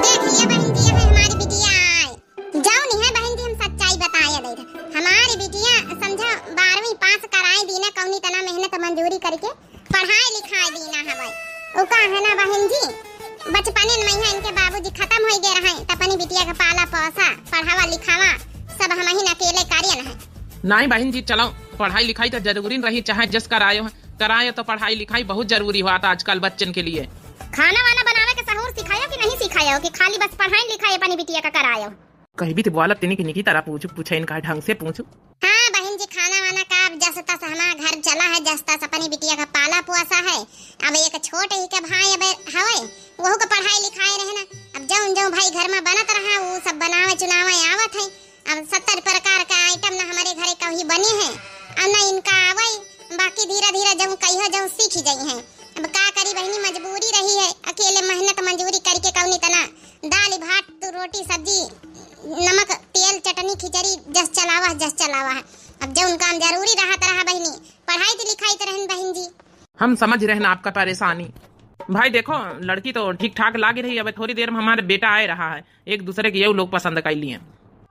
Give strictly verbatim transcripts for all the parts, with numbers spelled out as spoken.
देख लिया बहन जी, अब हमारी बिटिया आए। जौन है बहन जी, हम सच्चाई बताए दे रहे। हमारी बिटिया समझा बारहवीं पास कराए दीना, कौनी तना मेहनत मजूरी करके पढ़ाए लिखाए दीना हवे। उ का है ना बहन जी, बचपने में यहाँ इनके बाबूजी खत्म हो गए रहे, त अपनी बिटिया का पाला पोसा, पढ़ावा लिखावा सब हम ही अकेले करियन है। नहीं बहन जी, चलो पढ़ाई लिखाई तो जरूरी रही, चाहे जस करायो है, करायो तो पढ़ाई लिखाई बहुत जरूरी हुआ था आजकल बच्चन के लिए। खाना वाना बनावे के सहूर सिखायो कि नहीं सिखायो कि खाली बस पढ़ाई लिखाई अपनी बिटिया का करायो? कहीं भी तो बोलत तनी कि निकी तरह पूछू, पूछे इनका ढंग से पूछू। हाँ बहन जी, खाना वाना का अब जस तस हमार घर चला है, जस तस अपनी बिटिया का पाला पोसा है। अब एक छोट ही के भाई अब हवे, वहू का पढ़ाई लिखाई रहे ना। अब जौन जौन भाई घर में बनत रहा, वो सब बनावे चुनावे आवत है। अब सत्तर प्रकार का आइटम ना हमारे घरे कभी बने हैं, अब ना इनका आवे, बाकी धीरे धीरे जौन कहियो जौन सीख जाई हैं। अब का करी बहनी, मजबूरी रही है, अकेले मेहनत मजूरी करके कौनी तना दाल भात, तू रोटी, सब्जी, नमक, तेल, चटनी, खिचड़ी, जस चलावा है, जस चलावा है। अब जौन काम जरूरी रहत रहा बहिनी, पढ़ाई त लिखाई त रहन बहिन जी। हम समझ रहे हैं आपका परेशानी। भाई देखो, लड़की तो ठीक ठाक लाग रही है, अब थोड़ी देर में हमारे बेटा आए रहा है, एक दूसरे के यऊ लोग पसंद कर लिए।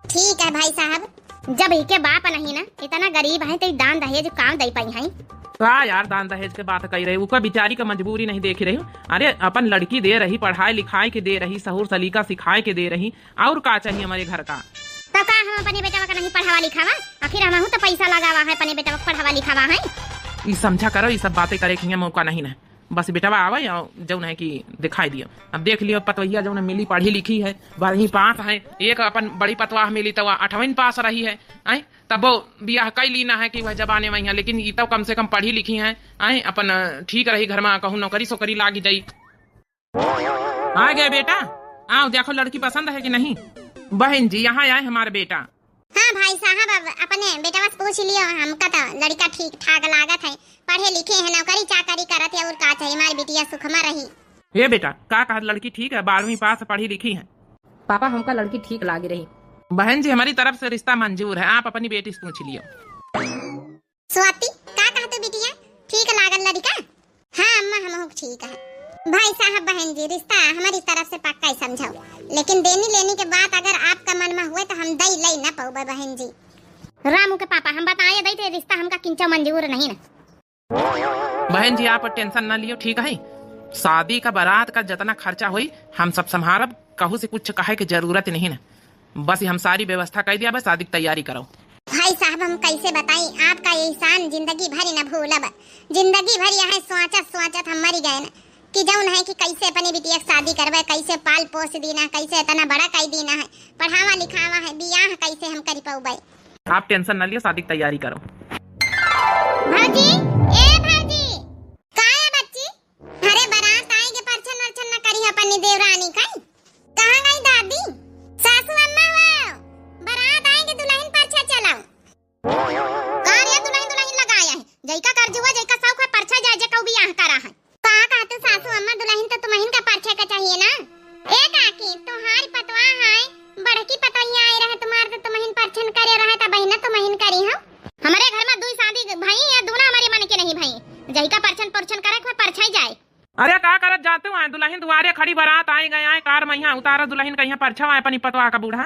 ठीक है भाई साहब, जब इके बाप नहीं ना, इतना गरीब है, तो दान दहेज काम दे पाई हैं? का यार, दान दहेज के बात कही रही, उका बेचारी का मजबूरी नहीं देखी रही। अरे, अपन लड़की दे रही, पढ़ाई लिखाई के दे रही, सहूर सलीका सिखाए के दे रही, और का चाहिए हमारे घर का? तो का हम अपने बेटवा का नहीं पढ़ावा लिखावा? आखिर हमहू तो पैसा लगावा है, अपने बेटवा का पढ़ावा लिखावा है। ई समझा करो, ई सब बातें करे के हियाँ मौका नहीं ना। बस बेटवा आवे और जौन है कि दिखाई दियो। अब देख लियो, पतवहिया जौन मिली पढ़ी लिखी है, बारहवीं पास है, एक अपन बड़ी पतवाह मिली तो आठवीं पास रही है, आए तबो बियाह कई लीना है कि वह जबाने में है, लेकिन ई तो कम से कम पढ़ी लिखी है, आए अपन ठीक रही, घर में कहूँ नौकरी सोकरी लागी जाई। आ गए बेटा, आओ देखो लड़की पसंद है कि नहीं। बहन जी, यहाँ आए हमारे बेटा। हाँ भाई साहब, अब अपने बेटवा से पूछ लियो, हमका तो लड़का ठीक ठाक लागत है, पढ़े लिखे हैं, नौकरी चाकरी करत है, और का चाहिए, हमारी बिटिया सुखमा रही। ए बेटा, का कहत, लड़की ठीक है, बारहवीं पास, पढ़ी लिखी है? पापा, हमका लड़की ठीक लागी रही। बहन जी, हमारी तरफ से रिश्ता मंजूर है, आप अपनी बेटी से पूछ लियो। स्वाति, का कहत बिटिया, ठीक लागल लड़का? हाँ अम्मा, हमहू ठीक है। भाई साहब, बहन जी, रिश्ता हमारी तरफ से पक्का ही समझो, लेकिन देनी लेनी के बात अगर आपका मन में हुए तो हम दई लई न पउबे बहन जी। रामू के पापा, हम बताए दई थे, रिश्ता हमका किंचो मंजूर नहीं ना। बहन जी, आप टेंशन ना लियो, ठीक है? शादी का बारात का जितना खर्चा होई, हम सब संभारब, कहू से कुछ कहे के जरूरत नहीं ना। बस हम सारी व्यवस्था कर दिया, बस शादी की तैयारी करो। भाई साहब, हम कैसे बताई आपका एहसान, जिंदगी भर न भूलब। जिंदगी भर यह सोचत सोचत हम मरी गए न कि जौन है कि कैसे अपनी बिटिया की शादी करबे, कैसे पाल पोस दीना, कैसे इतना बड़ा कर दीना है, पढ़ावा लिखावा है, बियाह कैसे हम कर पउबे। आप टेंशन ना लियो, शादी की तैयारी करो। भौजी, ए भौजी। का है बच्ची? अरे बारात आए के परछन वरछन न करी अपनी देवरानी का। कहाँ गई दादी? सासू अम्मा हो, बारात आए के दुल्हन परछा चलाओ। का रे दुल्हन दुल्हन लगाया है? जैका कर्ज हुआ, जैका शौक है, परछा जाए, जे कहू बियाह करा है। का कहते सासू अम्मा, दुल्हन तो तुमहिन का परछे का चाहिए ना। ए काकी, तुम्हारी पतवा है, बड़की पतोहिया आई रहे तुम्हार तो तुमहिन परछन करे रहे, तब बहिना तुमहिन करी हो। हमारे घर में दुई शादी भई है, दूना हमारे मन के नहीं भई। जैका परछन परछन करे, कोई परछाई जाए। अरे का करत जाते हैं, दुल्हन दुआरे खड़ी, बारात आए गए आए, कार में यहाँ उतारा दुल्हन का, यहाँ परछावा है अपनी पतवा का बूढ़ा।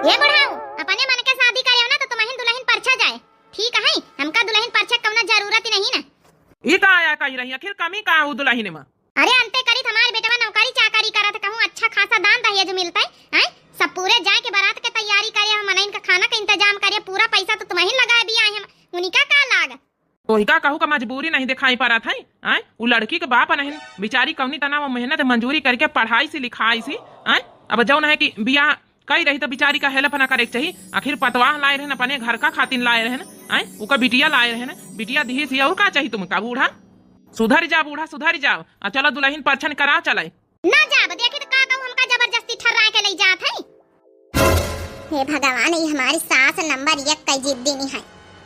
ये बुढ़ाऊ, अपने मन के शादी करे हो ना तो तुमहिन दुल्हन परछा जाए, ठीक है? हमका दुल्हन परछे कौनो जरूरत ही नहीं ना। ई का आया कही रही, आखिर कमी का हो दुल्हन में? अरे अंते करी तुम्हारे बेटवा नौकरी चाकरी करत, कहूँ अच्छा खासा दान दहेज मिलते, हैं? सब पूरे जाए के बारात के तैयारी करे, हम मनइन का खाना का इंतजाम करे, पूरा पैसा तो तुमहिन लगाए बियाह हम, उनका का लाग? तोहिका कहू का मजबूरी नहीं दिखाई पड़त है, आय? उ लड़की के बाप नहीं, बिचारी कौनी तना वो मेहनत मजूरी करके पढ़ाई से लिखाई से, आय? अब जौन है कि बियाह कई रही तो बिचारी का help ना करे के चाहिए। आखिर पतवाह लाए रहन, अपने घर का खातिन लाए रहन, आय? उका बिटिया लाए रहन, बिटिया दिही सी और का चाहिए तुमका बूढ़ा? सुधर जा बूढ़ा, सुधर जाओ। आ चलो दुल्हन परछन करा चले। ना जाब, देखी तो का कहू, हमका जबरदस्ती ठर्रा के ले जात है। हे भगवान, ई हमारी सास नंबर एक कई जिद्दी नहीं है।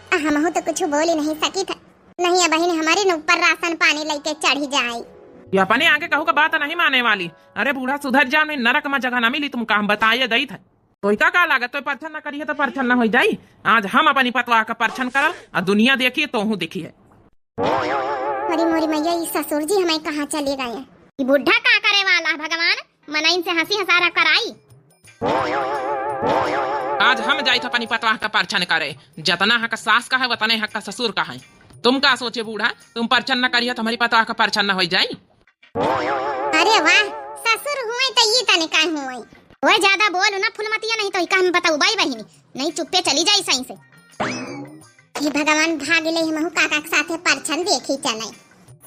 आ हमहू तो कुछ बोली नहीं सकी थे। नहीं, अब बहिन हमारे न ऊपर राशन पानी लेके चढ़ी जाए। ये अपने आगे कहू का बात नहीं माने वाली। अरे बूढ़ा सुधर जाओ, नहीं नरक में जगह ना मिली तुमका, हम बताए दई थे। तोहिका का लागत, तो परछन ना करिए तो परछन ना हो जाई। आज हम अपनी पतवा का परछन करल, आ दुनिया देखिए, तोहू देखिए। अरे मोरी मैया, ई ससुर जी हमें कहाँ चले गए? ई बुढ़ा का करे वाला है भगवान? ना इनसे हँसी हँसारा कराई। आज हम जाइत अपनी पतवाह का परछन करे। जतना हक सास का है, वतने हक ससुर का है। तुम का सोचे बूढ़ा, तुम परछन न करियो तो हमरी पतवाह का परछन न होइ जाई। अरे वाह, ससुर हुए तो ये तने का हुए। ओए, ज्यादा बोल ना फुलमतिया, नहीं तो इका हम बताऊ बाई बहिनी, नहीं चुप्पे चली जाई सही से। हे भगवान, भाग ले हमहू काका के साथे परछन देखी चले।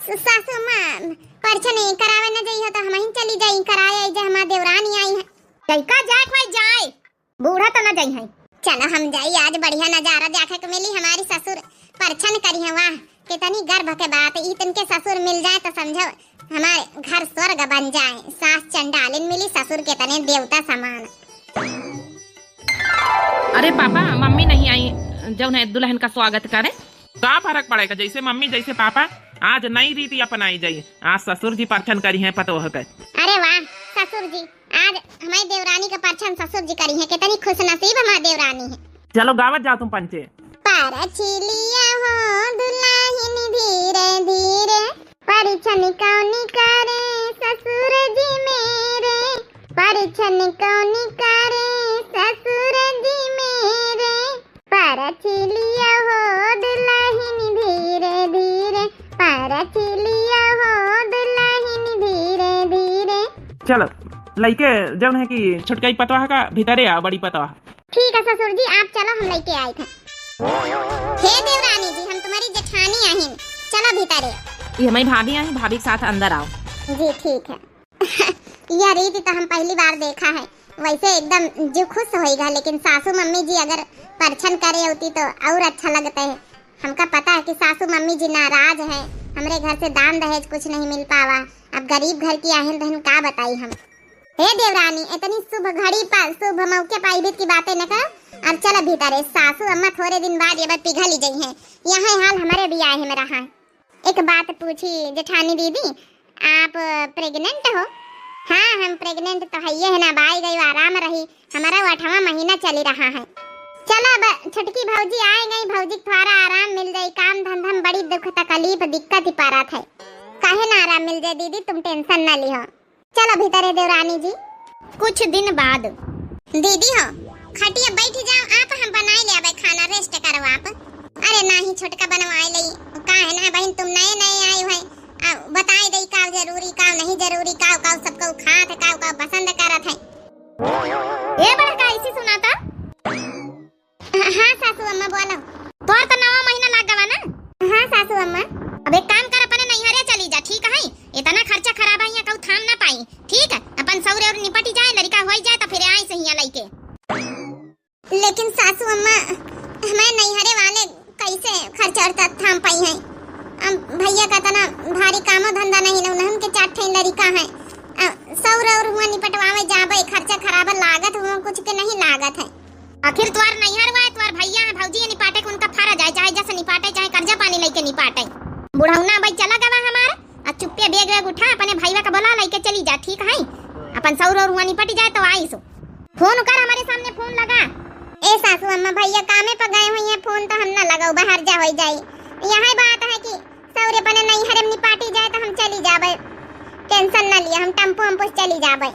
स-, सासू माँ, परछन करावे न जइहो तो हमही चली जाई, कराए आई जे हमार देवरानी आई है। लइका जाए भाई जाए, बूढ़ा तो न जइहैं। चलो हम जाई, आज बढ़िया नजारा देखे के मिली, हमारी ससुर परछन करिहैं। वाह, कितनी गर्व के बात, ई तिनके ससुर मिल जाए तो समझो हमारे घर स्वर्ग बन जाए। सास चंडालिन मिली, ससुर कितने देवता समान। अरे पापा, मम्मी नहीं आई, जौन है दुल्हन का स्वागत करे। का फरक पड़ेगा, जैसे मम्मी जैसे पापा। आज नई रीति अपनाई जाई, आज ससुर जी परछन करिहैं पतोह के। अरे वाह ससुर जी, आज हमारी देवरानी का परछन ससुर जी करिहैं, कितनी खुशनसीब हमारी देवरानी है। चलो गावत जाओ तुम पंचे। परछी लिया हो दुल्हन धीरे धीरे, परछन कौन करे ससुर जी मेरे, परछन कौन करे ससुर जी मेरे, परछी लिया हो दुल्हन धीरे धीरे, परछी लिया हो दुल्हन धीरे धीरे। चलो, लइके जौन है कि छोटकाई पतवाह का भीतरे आ, बड़ी पतवाह। ठीक है ससुर जी, आप चलो, हम लइके आइत है। हे देवरानी जी, हम तुम्हारी जेठानी आहिन, चलो भीतरे। ये हमारी भाभी आई, भाभी के साथ अंदर आओ। जी ठीक है। यह रीति तो हम पहली बार देखा है, वैसे एकदम जी खुश होइगा, लेकिन सासू मम्मी जी अगर परछन करे होती तो और अच्छा लगता है। हमका पता है कि सासू मम्मी जी नाराज है, हमरे घर से दान दहेज कुछ नहीं मिल पावा। अब गरीब घर की आहिन तहन का बताई हम। हे देवरानी, इतनी शुभ घड़ी पर, शुभ मौके पर इबित की बातें न करो। अब चलो भीतर, ए सासू अम्मा थोड़े दिन बाद ये बात पिघल ही गई हैं। यहाँ हाल हमारे भी आए हैं मेरा। हाँ, एक बात पूछी जेठानी दीदी, आप प्रेग्नेंट हो? हाँ, हम प्रेग्नेंट तो है, ये है ना, बाई गई आराम रही, हमारा वो आठवां महीना चली रहा है। चलो अब छोटकी भौजी आए गई, भौजी के थोड़ा आराम मिल जाई, काम धंधा में बड़ी दुख तकलीफ दिक्कत ही पारत है। काहे ना आराम मिल जाए दीदी, तुम टेंशन ना लिहो। चलो भीतर है देवरानी जी। कुछ दिन बाद। दीदी हो, खटिया बैठ जाओ आप, हम बनाए ले आवे खाना, रेस्ट करो आप। अरे नाही छोटका बनवाए लई, का है ना बहिन, तुम नए नए आए हो, आ, बताए दई का जरूरी, का नहीं जरूरी, का का सबको खात है, का का पसंद करत है। ए बड़का, ऐसी सुनाता? हाँ सासू अम्मा बोलो। तोर तो नवा महीना लाग गवा ना? हाँ सासू अम्मा। अब एक काम कर, अपने नैहरे चली जा, ठीक है? इतना खर्चा खराब है, यहाँ कहू थाम ना पाई, ठीक है? अपन सौरे और निपटी जाए, लड़का होई जाए तो फिर आई से यहाँ लइके। लेकिन सासू अम्मा, हमारे नैहरे वाले कैसे खर्चा उर्चा थाम पाई हैं? अब भैया का इतना भारी कामो धंधा नहीं ना, उन्हन के चार ठे लड़का हैं। आ, सौर और हुआ निपटवावे जाबे, खर्चा खराब लागत हुआ, कुछ के नहीं लागत है। आखिर तोर नैहर हुआ है, तोर भैया है, भौजी है, निपाटे के उनका फर्ज है, चाहे जस निपाटे, चाहे कर्जा पानी लइके निपाटे। बुढ़ौना भाई चला गवा हमार, आ चुप्पे बैग वैग उठा, अपने भैया का बोला लइके चली जा, ठीक है? अपन सौर और हुआ निपट जाए तो आई सो। फोन कर, हमारे सामने फोन लगा। ए सासू अम्मा, भैया कामे पर गए हुई हैं, फोन तो हम ना लगाओ, बाहर जा होई जाई। यही बात है कि सौरे अपने नैहरे में निपाटी जाए तो हम चली जाबे, टेंशन ना लिया, हम टेम्पो वम्पो से चली जाबे।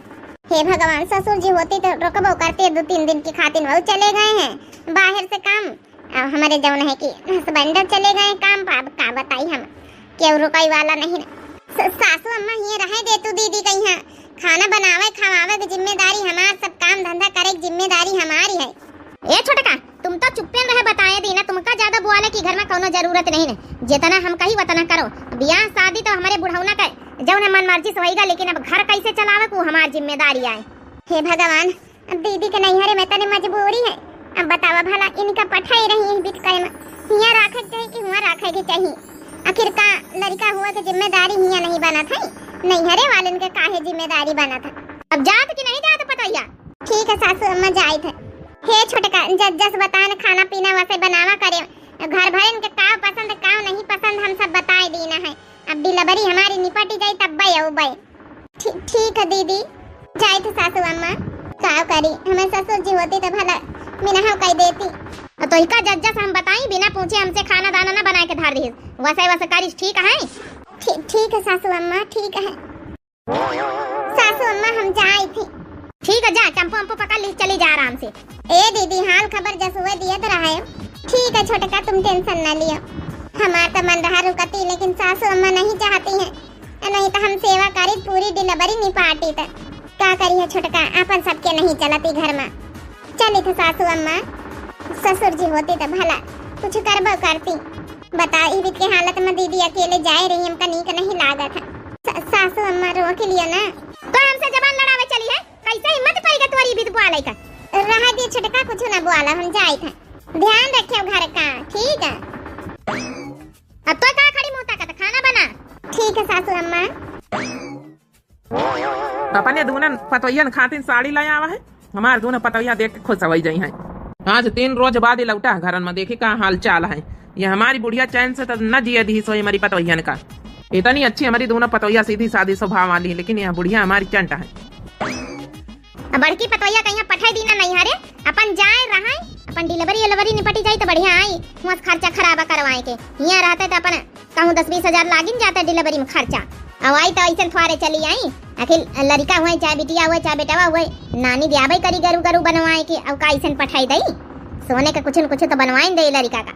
हे भगवान, ससुर जी होती तो रोकबो करते, दो तीन दिन की खातिर वो चले गए हैं, बाहर से काम। अब हमारे जौन है कि हस्बैंड चले गए काम पर, अब का बताई हम, केहू रुकाई वाला नहीं ना। स-, सासू अम्मा, ये रहे दे तू दीदी के यहाँ, खाना बनावे खवावे की जिम्मेदारी हमार, सब काम धंधा करे की जिम्मेदारी हमारी है। ए छोटका, तुम तो चुप्पे रहे, बताए दी ना, तुमका ज्यादा बोले की घर में कौनो जरूरत नहीं ना, जितना हम कही वतना करो। बियाह शादी तो हमारे बुढ़ौना का जौन है मन मर्जी से होइगा, लेकिन अब घर कैसे चलावे को हमार जिम्मेदारी आए। हे भगवान, अब दीदी के नैहरे में तनी मजबूरी है। अब बतावा भला, इनका पठाई रही है बिटकय में, हियाँ राखे के चाही कि हुआँ राखे के चाही? आखिर का लड़का हुआ के जिम्मेदारी हियाँ नहीं बनत है, नैहरे वालन के काहे जिम्मेदारी बनत है? अब जात कि नहीं जात पतोहिया? ठीक है सासू अम्मा, जाइत है। हे छोटका, जस जस बतान खाना पीना वैसे बनावा करे, घर भरन के का पसंद का नहीं पसंद हम सब बताए दीना है। अब डिलीवरी हमारी निपटी जाई तब बे अउबे। ठी-, ठीक है दीदी, जाइत है सासू अम्मा। का करी, हमें ससुर जी होती तो भला मिनहा कह देती। तो तोहिका जस जस हम बताई, बिना पूछे हमसे खाना दाना ना बना के धर दिहिस, वैसे वैसे करिस, ठीक है? ठी-, ठीक है सासू अम्मा, ठीक है। सास सासू अम्मा, हम जाइत ही। ठीक है, जा, चंपो अम्पो पकड़ ली, चली जा आराम से। ए दीदी, हाल खबर जसुए दियत रहे। ठीक है छोटका, तुम tension ना लियो। हमार त मन रहा रुकती, लेकिन सासू अम्मा नहीं चाहती हैं। नहीं त हम सेवा करी, पूरी delivery निपाटी त। का करी है छोटका, अपन सबके नहीं चलती घर में। चली थे सासू अम्मा, ससुर जी होती त भला कुछ करबो करती। बता, ई बीत के हालत में दीदी अकेले जाए रही, हमका नीक नहीं लागत है। स-, सासू अम्मा रोक लियो ना। तो हमसे जबान लड़ावे चली है, कैसे हिम्मत पड़ी के तोरी बीत बुआ लइका? रहा दे छोटका, कुछ ना बुआला, हम जाइत है। ध्यान रखे घर का, ठीक है? अब तो का खड़ी मुंह ताकत, खाना बना। ठीक है सासू अम्मा। अपने दूनन पतोहियन खातिन साड़ी ले आवा है, हमार दूनों पतोहिया देख के खुश होइ जाई हैं। आज तीन रोज बाद ही लौटा घरन में, देखी का हाल चाल है। ये हमारी बुढ़िया चैन से तो न जिए दी सोई हमारी पतोहियन का। इतनी अच्छी हमारी दूनों पतोहिया, सीधी सादी स्वभाव वाली, लेकिन यह बुढ़िया हमारी चंट है। अब बड़की पतोहिया कहीं पठाई दी ना नैहरे, अपन जाए रहाई, अपन delivery उलेवरी निपटी जाई तो बढ़िया आई, हुआं से खर्चा खराबा करवाए के। हियां रहते तो अपन कहूँ दस बीस हजार लागिन जाता delivery में खर्चा। अब आई तो ऐसन थ्वारे चली आई, आखिर लड़िका हुए, चाहे बिटिया हुए, चाहे बेटवा हुए, नानी ब्याहबे करी गरू गरू बनवाए के, अब का ऐसन पठाई दई? सोने के कुछ न कुछ तो बनवाइन दे लड़िका का।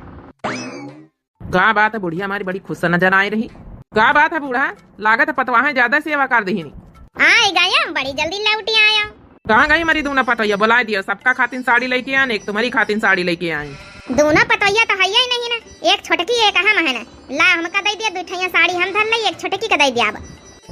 का बात है, बुढ़िया हमारी बड़ी खुश नजर आए रही। का बात है बूढ़ा, लागत है पतवाहें ज्यादा सेवा कर दीनी। आए गया, बड़ी जल्दी लौटी आया। कहाँ गई हमारी दूना पतोहिया? बुलाए दियो, सबका खातिन साड़ी लेके आन, एक तुम्हारी खातिन साड़ी लेके आई। दूना पतोहिया तो है ही नहीं ना, एक छोटकी एक हम है ना। ला हमका दे दिया, दू ठैया साड़ी हम धर ले, एक छोटकी का दे दिया। अब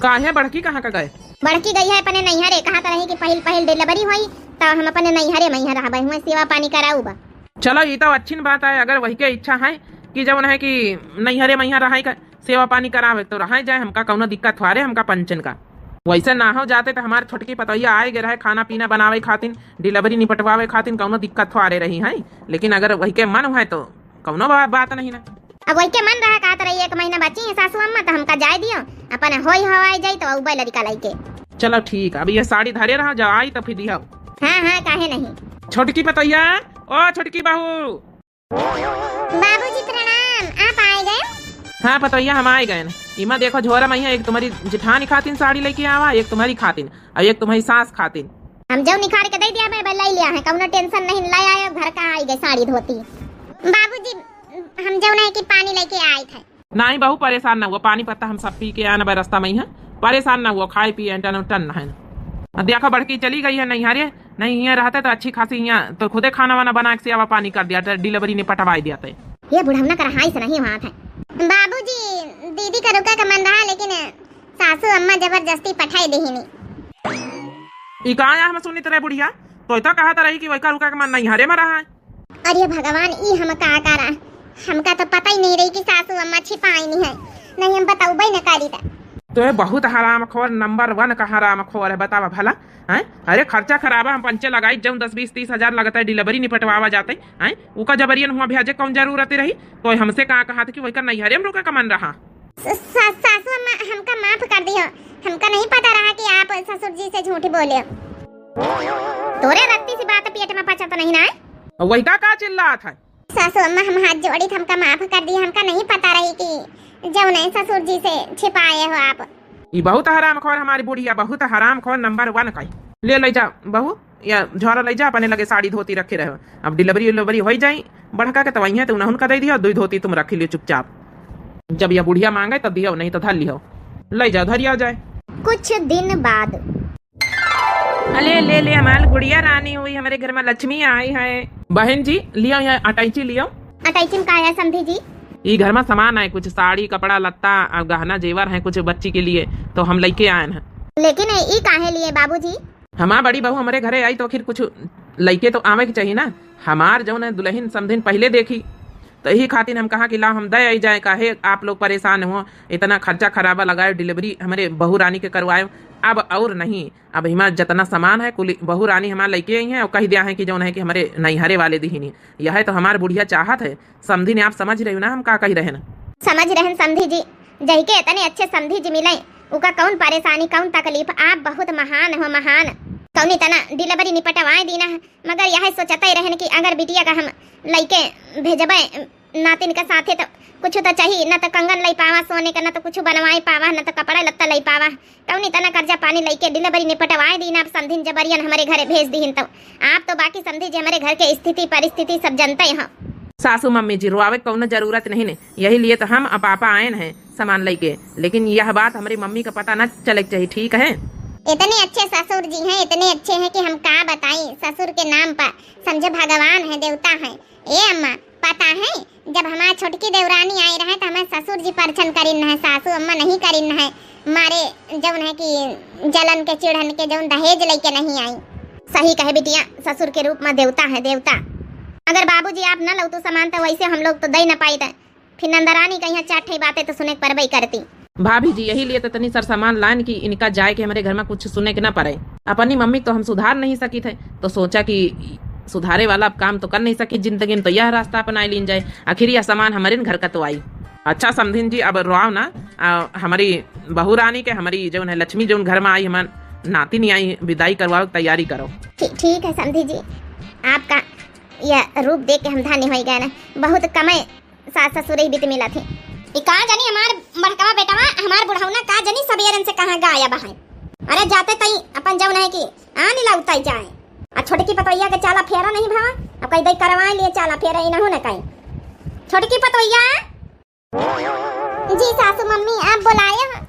काहे, बड़की कहाँ का गए? बड़की गई है अपने नैहरे, कहा तो रही कि पहिल पहिल delivery होई तो हम अपने नैहरे में ही रहबे, हुए सेवा पानी कराऊ बा। चलो, ई तो अच्छी बात है, अगर वही के इच्छा है कि जौन है कि नैहरे में यहाँ रहाई का सेवा पानी करावे, तो रहाई जाए, हमका कौनो दिक्कत थ्वारे, हमका पंचन का। वैसे ना हो जाते तो हमार छोटकी पतोहिया आए गे रहे खाना पीना बनावे खातिन, delivery निपटवावे खातिन, कौनो दिक्कत थ्वारे रही है, लेकिन अगर वही के मन है तो कौनो बा-, बात नहीं ना। अब वही के मन रहा, कहत रही एक महीना बची है सासू अम्मा, तो हमका जाए दियो, अपन होई हवाई जाई तो अउबे लड़िका लइके। चलो ठीक, अब ये साड़ी धरे रहा, जब आई तो फिर दिया। हाँ हाँ, काहे नहीं। छोटकी पतोहिया, ओ छोटकी बहू। बाबूजी प्रणाम, आप आए गए? हाँ पतोहिया, हम आए गए। इमा देखो झोरा में है, एक तुम्हारी जेठानी खातिन साड़ी लेके आवा, एक तुम्हारी खातिन, और एक तुम्हारी सास खातिन। हम जो निखार के दे दिया, मैं ले लिया है, कौनो tension नहीं, ले आए, घर का आई गए साड़ी धोती। बाबूजी, हम जो नहीं कि पानी लेके आए थे। नहीं बहू, परेशान ना हुआ, पानी पत्ता हम सब पी के आना बा रास्ता में ही है, परेशान ना हुआ, खाए पिए टन टन है। देखो बड़की चली गई है नैहरे, नहीं हियाँ रहते तो अच्छी खासी हियाँ तो खुदे खाना वाना बना के सेवा पानी कर दिया, delivery निपटवाई दिया थे। ये बुढ़ौना का रहाई से नहीं हुआ था। बाबूजी, दीदी का रुका का मन रहा, लेकिन सासू अम्मा जबरदस्ती पठाई देहिनी। ई का आया हम सुनित रहे बुढ़िया, तो इतना कहत रही कि वही का रुका के मन नैहरे में रहा है। अरे भगवान, ई हम का करा, हमका तो पता ही नहीं रही कि सासू अम्मा छिपाई नहीं है, नहीं हम बताऊबे न करी था। तो ये बहुत हरामखोर, number one का हरामखोर है, बतावा भला। हैं? अरे खर्चा खराबा हम पंचे लगाई, जौन दस बीस तीस हजार लगता है, delivery निपटवावा जाते हैं, उका जबरियन हुआ भेजे कौन जरूरत रही? तो हमसे का कहा था कि वही का नैहरे में रुका का मन रहा। स-, सा-, सासू अम्मा, हमका माफ कर दियो, हमका नहीं पता रहा कि आप ससुर जी से झूठ बोले। तोरे रत्ती सी बात पेट में पचत नहीं ना है। वही का, का चिल्लात है? सासू अम्मा, हम हाथ जोड़ी, हमका माफ कर दियो, हमका नहीं पता रही कि जौन है ससुर जी से छिपाए हो आप। ई बहुत हरामखोर हमारी बुढ़िया, बहुत हरामखोर number one का। ले, ले जा बहू, या झोरा ले जा, अपने लगे साड़ी धोती रखे रहो। अब delivery उलेवरी हो जाई बड़का के, तो वहीं है तो उन्हें उनका दे दियो, दुई धोती तुम रख लियो चुपचाप। जब यह बुढ़िया मांगे तब दियो, नहीं तो धर लियो, ले जाओ, धरिया जाए। कुछ दिन बाद। अले ले ले, हमार गुड़िया रानी हुई, हमारे घर में लक्ष्मी आई है। बहन जी, लियो यहाँ अटैची लियो। अटैची में का है समधी जी? ई घर में सामान है, कुछ साड़ी, कपड़ा, लत्ता और गहना जेवर है कुछ बच्ची के लिए, तो हम लेके आए हैं। लेकिन ई काहे लिए बाबूजी? हमार बड़ी बहू हमारे घरे आई तो आखिर कुछ लइके तो आवे के चाहिए ना। हमार जौन है दुल्हन समधिन पहले देखी, तो यही खातिर हम कहा कि ला हम दे आई जाए, काहे आप लोग परेशान हो, इतना खर्चा खराबा लगाए, delivery हमारे बहू रानी के करवाए। अब और नहीं, अब हमार जितना सामान है कुल बहू रानी हमार लइके आई हैं और कह दिया है कि जौन है कि हमारे नैहरे वाले दिहिनी। यह है तो हमार बुढ़िया चाहत है, समधिन आप समझ रहे हो ना हम का कह रहे हैं ना। समझ रहे हैं समधी जी, जही के इतने अच्छे समधी जी मिले, उका कौन परेशानी, कौन तकलीफ? आप बहुत महान हो, महान। कौन इतना delivery निपटवाए दीना है, मगर यह सोचते रहन कि अगर बिटिया का हम लइके भेजबे नातिन के साथे तो कुछ तो चाही, न तो कंगन लई पावा सोने का, न तो कुछ बनवाए पावा, न तो कपड़ा लत्ता लई पावा। कौनी तना कर्जा पानी लइके delivery निपटवाए दीन, आप समधिन जबरियन हमरे घरे भेज दीहिन। तो आप तो बाकी समधी जी हमरे घर के स्थिति परिस्थिति सब जनते हो। सासू मम्मी जी, रोआवे के कौनो जरूरत नहीं ने, यही लिए तो हम आ पापा आयन हैं सामान लइके, लेकिन यह बात हमरी मम्मी का पता न चले के चाहिए, ठीक है? इतने अच्छे ससुर जी हैं, इतने अच्छे हैं कि हम का बताई। ससुर के नाम पर समझे भगवान है, देवता है। ए अम्मा, पता है, जब हमार छोटकी देवरानी आई रहे, तो हमें ससुर जी परछन करिन है, सासू अम्मा नहीं करिन है, मारे जौन है कि जलन के, चिढ़न के, जौन दहेज लइके नहीं आई। सही कहे बिटिया, ससुर के रूप में देवता है, देवता। अगर बाबूजी आप न लौतू सामान, तो वैसे हम लोग तो दे न पाइत। फिर नंदरानी कहिया चार ठे बातें तो सुने के परबई करती। भाभी जी, यही लिए तो तनी सर सामान लान कि इनका जाए के हमरे घर में कुछ सुने के ना पड़े। अपनी मम्मी तो हम सुधार नहीं सकित है, तो सोचा कि सुधारे वाला अब काम तो कर नहीं सकी, जिंदगी में तो यह रास्ता अपनाए लीन जाए, आखिर यह सामान हमरे न घर का तो आई। अच्छा समधिन जी, अब रोआव ना, आ, हमारी बहू रानी के, हमारी जौन है लक्ष्मी जौन घर में आई, हमार नातिन आई, विदाई करवावे के तैयारी करो। ठी-, ठीक है समधी जी, आपका यह रूप देख के हम धन्य होइ गए ना, बहुत कमे सास ससुर ही बीत मिला थे। ई का जानी हमार बड़कवा बेटवा, हमार बुढ़ौना का जानी सबेरन से कहाँ गायब है। अरे जाते तई अपन जौन है कि आन ला उताई जाए। आ छोटकी पतोहिया के चाला फेरा नहीं भवा, अब कही दई करवाए लिए चाला फेरा, इनहू न कहीं। छोटकी पतोहिया। जी सासू मम्मी, आप बुलाए हैं?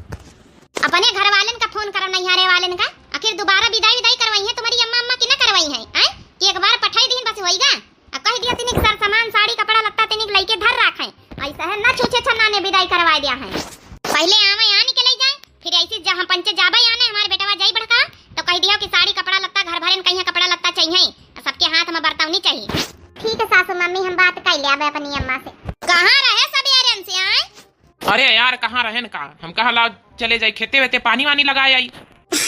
अपने घर वालन का फोन करो, नैहरे वालन का, आखिर दोबारा विदाई विदाई करवाई है तुम्हारी अम्मा, अम्मा की ना करवाई है, आए? कि एक बार पठाई दीन बस होइगा। अब कह दिया तिनिक सर सामान, साड़ी, कपड़ा लत्ता तिनिक लइके धर राखे। ऐसा है ना छूछे छन्ना ने विदाई करवा दिया है। पहले आवे आनी के लई जाए, फिर ऐसे जहाँ पंचे जाबे आने हमारे बेटवा जाई बड़का, तो कह दियो कि साड़ी, कपड़ा लत्ता, घर भरेन कहिया कपड़ा लत्ता चाहिए, सबके हाथ में बरतौनी चाहिए। ठीक है सासू मम्मी, हम बात कर लेबे अपनी अम्मा से। कहाँ रहे सबेरन से आए? अरे यार, कहाँ रहेन का? हम कहा लाओ चले जाई खेते वेते, पानी वानी लगाए आई।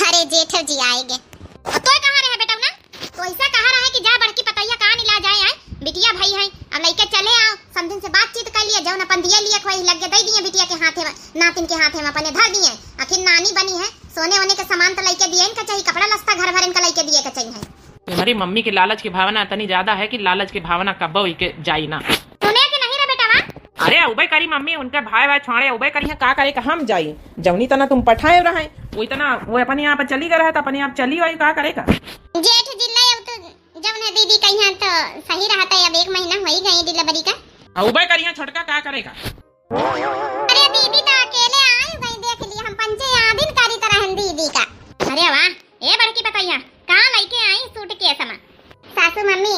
अरे जेठ जी आएगे। और तोय कहाँ रहे बेटा ना? तो ऐसा कहा रहे कि जा बड़की पतोहिया का नी ला जाए, आए बिटिया भाई है, अब लइके चले आओ, समधिन से बातचीत कर लिए, जौन अपन दिए लिए खोई लग गए, दे दिए बिटिया के हाथे में, नातिन के हाथे में अपने धर दिए। आखिर नानी बनी है, सोने वोने के सामान तो लइके दिए इनका चाहिए, कपड़ा लत्ता घर भरेन का लइके दिए का चाहिए। तुम्हारी मम्मी के लालच की भावना इतनी ज्यादा है कि लालच की भावना कब्बो इके जाई ना। सुने के नहीं रे बेटवा? अरे उबे करी मम्मी, उनके भाई भाई छोड़े उबे करी हैं, का करे का हम जाई? जौनी तना तुम पठाए रहे, वही तना वो अपने आप चली गए रहे, तो अपने आप चली आई, का करे का? जेठ जी ले अब तो जौन है दीदी कहिया तो सही रहता है, अब एक महीना हो ही गई delivery का। आ उबे करी हैं छोटका, का करे का? अरे दीदी तो अकेले आई गई, देख लिए हम पंचे आदिन करी तरह दीदी का। अरे वाह, ए बड़की पतोहिया, का लइके आई suitcase में? सासू मम्मी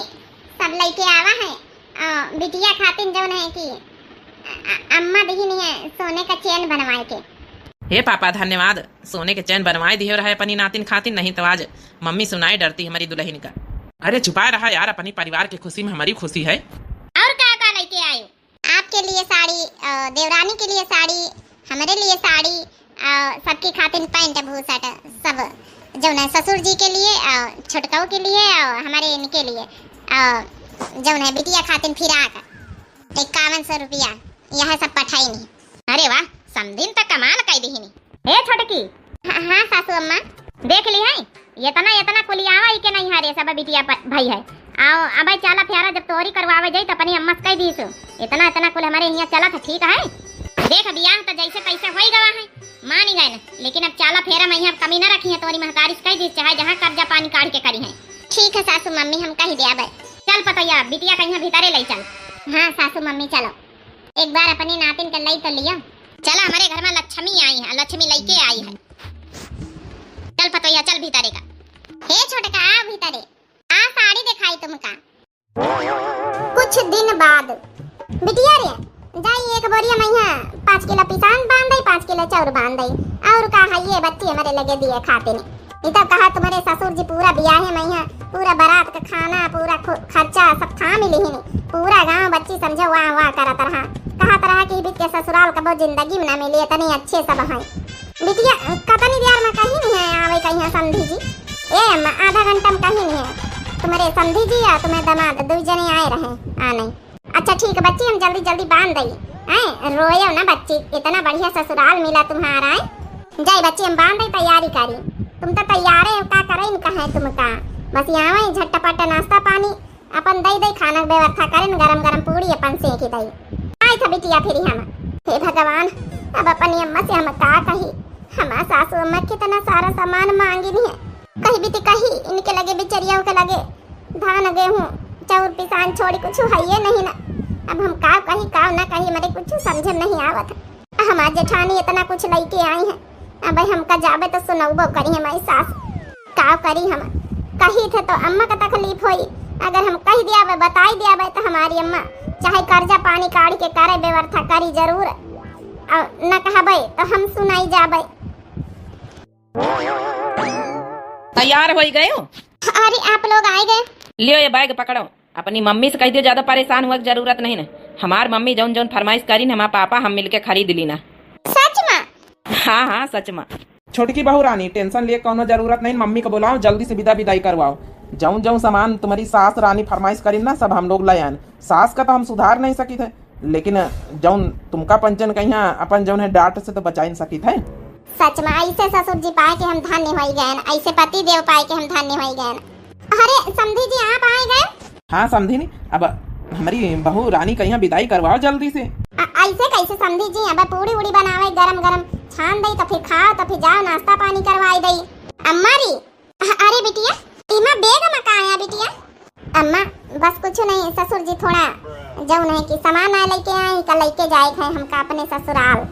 सब लइके आवा है, अ, बिटिया खातिन जौन है कि अ-, अ-, अम्मा दिहिन है सोने का chain बनवाए के। हे पापा धन्यवाद, सोने के chain बनवाए दिहे रहे अपनी नातिन खातिन, नहीं तो आज मम्मी सुनाए डरती हमारी दुल्हन का। अरे छुपाए रहा यार, अपनी परिवार की खुशी में हमारी खुशी है। और का का लइके आयो? आपके लिए साड़ी, अ, देवरानी के लिए साड़ी, हमरे लिए साड़ी, अ, सबकी खातिन pant बूसट, सब जौन है ससुर जी के लिए, अ, छोटकऊ के लिए, अ, हमारे इनके लिए, अ, जौन है बिटिया खातिन फिराक, इक्यावन सौ रुपया, यह सब पठाई नहीं। अरे वाह, समधिन त कमाल कई दिहिनी। ए छोटकी। हाँ, हाँ सासू अम्मा। देख ली है, इतना, इतना कुलियावा इके नहीं हरे सब बिटिया प-, भाई है। आओ, अब चाला फेरा जब तोरी करवावे जाई, तो अपनी अम्मा से कह दीसु, इतना, इतना कुल हमारे यहाँ चलत है, ठीक है? देख, बियाह तो जैसे तैसे होई गवा है, मानी गए न, लेकिन अब चाला फेरा में यहाँ कमी न रखी है, तोरी महतारी से कह दीस, चाहे जहाँ कर्जा पानी काढ़ के करी है। ठीक है सासू मम्मी, हम कह दे अब। चल पतोहिया, बिटिया कहिया भीतरे ले चल। हाँ सासू मम्मी, चलो, एक बार अपनी नातिन के लई तो लियो। चला, हमारे घर में लक्ष्मी आई है, लक्ष्मी लइके आई है। चल पतोहिया, चल भीतरे का। हे छोटका, आ भीतरे। आ साड़ी दिखाई तुमका। कुछ दिन बाद, बिटिया रे, जाई एक बोरिया में यहाँ पाँच किलो पिसान बांध दई, पाँच किलो चाउर बांध दई, और का है ये बच्ची हमारे लगे दिए खातिन। ई तब कहा तुम्हारे ससुर जी पूरा बियाहे में यहाँ पूरा बारात का खाना, पूरा खु-, खर्चा सब थाम लिहिन। पूरा गांव बच्ची समझो वाह वाह करत रहा, कहत रहा कि ई बीत के ससुराल कबो जिंदगी में ना मिली, इतनी अच्छे सब हैं। बिटिया, कतनी देर में कहीं नहीं है आवे कहीं समधी जी? ए अम्मा, आधा घंटा में कहीं नहीं है। तुम्हारे समधी जी या तुम्हारे दामाद दो जने आए रहे आने। अच्छा ठीक है बच्ची, हम जल्दी जल्दी बांध दई। हैं, रोयो ना बच्ची, इतना बढ़िया ससुराल मिला तुम्हारा है। जाई बच्ची, हम बांध दई, तैयारी करी। तुम तो तैयारे हो, का करे इनका है तुमका? बस यहाँ वहीं झटपट नाश्ता पानी, अपन दई दई खाना के व्यवस्था करेन, गरम गरम पूड़ी अपन सेंकी दई। आई था बिटिया फिर हम। हे भगवान, अब अपनी अम्मा से हम का कही? हमार सासू अम्मा कितना सारा सामान मांगिन है। कही बिटी कही, इनके लगे बिचरिया के लगे धान गेहूं चाउर पिसान छोड़ी कुछ हइये नहीं ना। अब हम का कही का ना कही, हमरे कुछ समझे में नहीं आवत। हमार जेठानी इतना कुछ लइके आई है, अब हमका जाबे तो सुनौबो करी हमारी सास। का करी हम? कही थे तो अम्मा का तकलीफ होई, अगर हम कह दियाबे, बताई दियाबे तो हमारी अम्मा चाहे कर्जा पानी काढ़ के करे, व्यवस्था करी जरूर, और न कहबे तो हम सुनाई जाबे। तैयार होई गयो? अरे, आप लोग आए गए? लियो ये बैग पकड़ो, अपनी मम्मी से कह दियो ज्यादा परेशान हुआ की जरूरत नहीं ना। हमार मम्मी जौन जौन फरमाइश करीन, हमार पापा हम मिलके खरीद लीना। सच में? हाँ हाँ, सच में। छोटकी बहू रानी, टेंशन लिए कौनो जरूरत नहीं, मम्मी को बुलाओ, जल्दी से विदा विदाई करवाओ। जौन जौन सामान तुम्हारी सास रानी फरमाइश करीन ना, सब हम लोग ले आएन। सास का तो हम सुधार नहीं सकित है, लेकिन जौन तुमका पंचन कहिया अपन जौन है डांट से तो बचाई न सकित है। सच में ऐसे ससुर जी पाए के हम धन्य होई गएन, ऐसे पति देव पाए के हम धन्य होई गएन। अरे समधी जी, आप आए गए? हाँ समधिनी, अब हमारी बहू रानी कहिया विदाई करवाओ जल्दी से। अ-, ऐसे कैसे समधी जी, अब पूड़ी उड़ी बनावे गरम गरम, छान दई तो फिर खाओ, तो फिर जाओ नाश्ता पानी करवाई दई। अम्मा री, अ-, अरे बिटिया, इमा बैग में का आया बिटिया? अम्मा, बस कुछ नहीं, ससुर जी थोड़ा जौन है कि सामान आए लेके आए, का लेके जाए है हमका अपने ससुराल।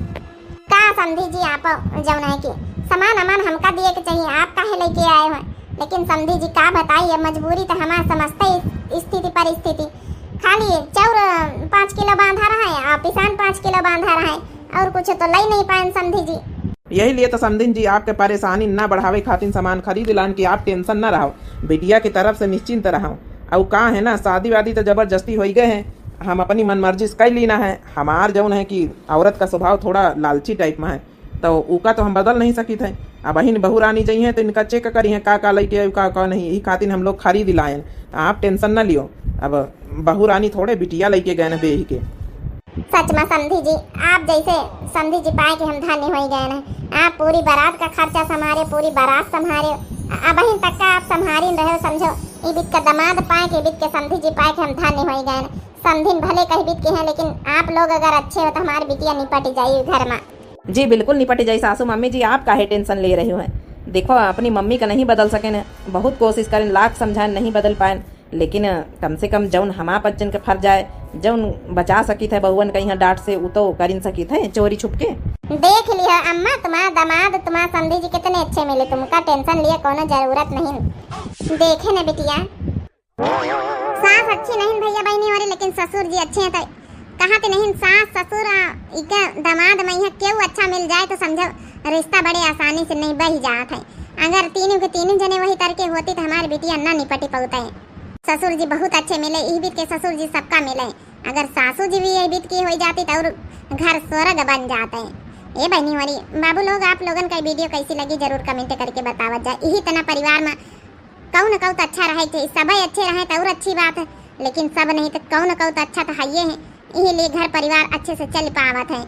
का समधी जी, आप जौन है कि सामान अमान हमका दिए के चाहिए, आप काहे लेके आए हो? लेकिन समधी जी का बताई, अब मजबूरी तो हमार समझते स्थिति परिस्थिति। खाली चाउर पाँच किलो बांधा रहे और पिसान पाँच किलो बांधा रहे, और कुछ तो ले नहीं पाए समधी जी। यही लिए तो समधिन जी आपके परेशानी ना बढ़ावे खातिर सामान खरीद लान कि आप टेंशन ना रहो, बिटिया की तरफ से निश्चिंत रहो। और का है ना, शादी वादी तो जबरदस्ती हो ही गए हैं, हम अपनी मनमर्जी से कर लीना है। हमार जौन है कि औरत का स्वभाव थोड़ा लालची टाइप में है, तो उका तो हम बदल नहीं सकित है। अब बहिन बहू रानी जइहें तो इनका चेक करिहें का का लेके आए, का का नहीं, यही खातिर हम लोग खरीद लाएन। तो आप टेंशन ना लियो, अब बहू रानी थोड़े बिटिया लेके गए न बेही के। सच में समधी जी, आप जैसे समधी जी पाए के हम धन्य होई गए हैं। आप पूरी बारात का खर्चा संभारे, पूरी बारात संभारे, अ-, अबहिन तक का आप संभारिन रहे हो, समझो। ई बीत का दामाद पाए के, ई बीत के समधी जी पाए के हम धन्य होई गए हैं। समधिन भले कही बीत के हैं, लेकिन आप लोग अगर अच्छे हो तो हमारी बिटिया निपट जाई घर में। जी बिल्कुल निपट जाई सासू मम्मी जी, आप काहे टेंशन ले रही हो? देखो अपनी मम्मी का नहीं बदल सकेन, बहुत कोशिश करेन, लाख समझाएन, नहीं बदल पाएन। लेकिन कम से कम जौन हमार बच्चन के फर्ज आए, जौन बचा सकित है बहुअन के यहाँ डांट से, उ तो करिन सकित है चोरी छुप के। देख लियो अम्मा, तुम्हार दामाद, तुम्हार समधी जी कितने अच्छे मिले, तुमका टेंशन लिए कोनो जरूरत नहीं। देखे न बिटिया, सास अच्छी नहीं भैया बहनी वाली, लेकिन ससुर जी अच्छे हैं। तो कहा थे नहीं, सास ससुर आ, इके दामाद में यहाँ केहू अच्छा मिल जाए तो समझो रिश्ता बड़े आसानी से नहीं बही जात है। अगर तीनों के तीनों जने वही तरह के होती तो हमारी बिटिया ना निपटी पौते। ससुर जी बहुत अच्छे मिले, इही बीत के ससुर जी सबका मिले। अगर सासू जी भी यही बीत की हो जाती तो और घर स्वर्ग बन जाते। ए बहनी वाली बाबू लोग, आप लोगन का वीडियो कैसी लगी जरूर कमेंट करके बतावत जाए। यही तना परिवार में कऊ न कऊ तो अच्छा रहे के, सबै अच्छे रहे तो और अच्छी बात है, लेकिन सब नहीं तो कऊ न कऊ तो अच्छा तो हइये है। इही लिए घर परिवार अच्छे से चल पावत है।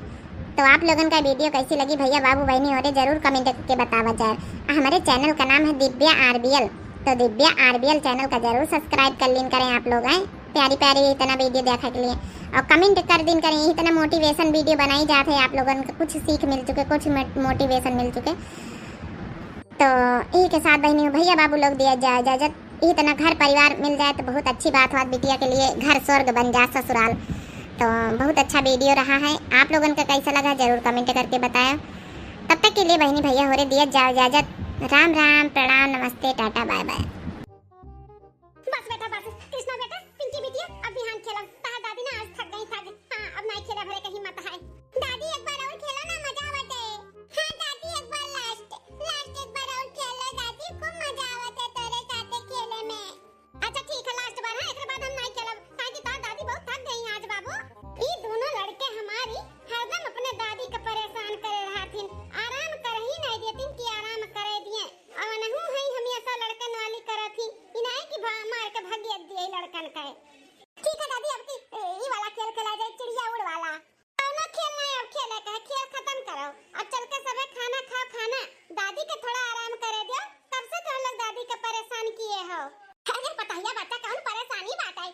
तो आप लोगन का वीडियो कैसी लगी भैया बाबू बहनी होरे जरूर कमेंट करके बतावत जाए। आ हमारे चैनल का नाम है दिव्या आरबीएल, तो दिव्या आरबीएल चैनल का जरूर सब्सक्राइब कर लीन करें आप लोग हैं, प्यारी प्यारी इतना वीडियो देखने के लिए। और कमेंट कर दीन करें, इतना मोटिवेशन वीडियो बनाई जात है, आप लोगन का कुछ सीख मिल चुके, कुछ मोटिवेशन मिल चुके। तो यही के साथ बहनी भैया बाबू लोग दिया जाए इजाजत। यही तना घर परिवार मिल जाए तो बहुत अच्छी बात होत, बिटिया के लिए घर स्वर्ग बन जा ससुराल। तो बहुत अच्छा वीडियो रहा है, आप लोगन का कैसा लगा जरूर कमेंट करके बताया। तब तक के लिए बहनी भैया होरे दिया जाओ इजाजत। राम राम, प्रणाम, नमस्ते, टाटा, बाय बाय। बस बेटा बस, कृष्णा बेटा, पिंकी बिटिया, अब बिहान खेलब। तहार दादी ना आज थक गई, थक गई। हाँ, अब नाई खेले भरे के हिम्मत है। दादी एक बार और खेलो ना, मजा आवत है। हाँ दादी, एक बार लास्ट, लास्ट एक बार और खेलो दादी, खूब मजा आवत है तोरे साथे खेले में। अच्छा ठीक है, लास्ट बार, हाँ, एकरे बाद हम नाई खेलब, काहे कि तोहार दादी बहुत थक गई आज बाबू। ई दोनों लड़के हमारी हरदम अपने दादी के परेशान करे रहथिन, आराम कर ही नहीं देतिन कि आराम करे दिए। अवनहु हई हमेशा लड़कन वाली करत ही, ई नाई कि भा-, मार के भगियत दिए लड़कन के। ठीक है दादी, अब की, ए, ई वाला खेल खेला जाए, चिड़िया उड़ वाला। कौनो खेल नहीं, अब खेले के है, खेल खत्म करो। अब चल के सबे खाना खाओ, खाना। दादी के थोड़ा आराम करे दियो, तब से तो लोग दादी के परेशान किए हो। अरे पतहिया बच्चा, कौन परेशानी बात है?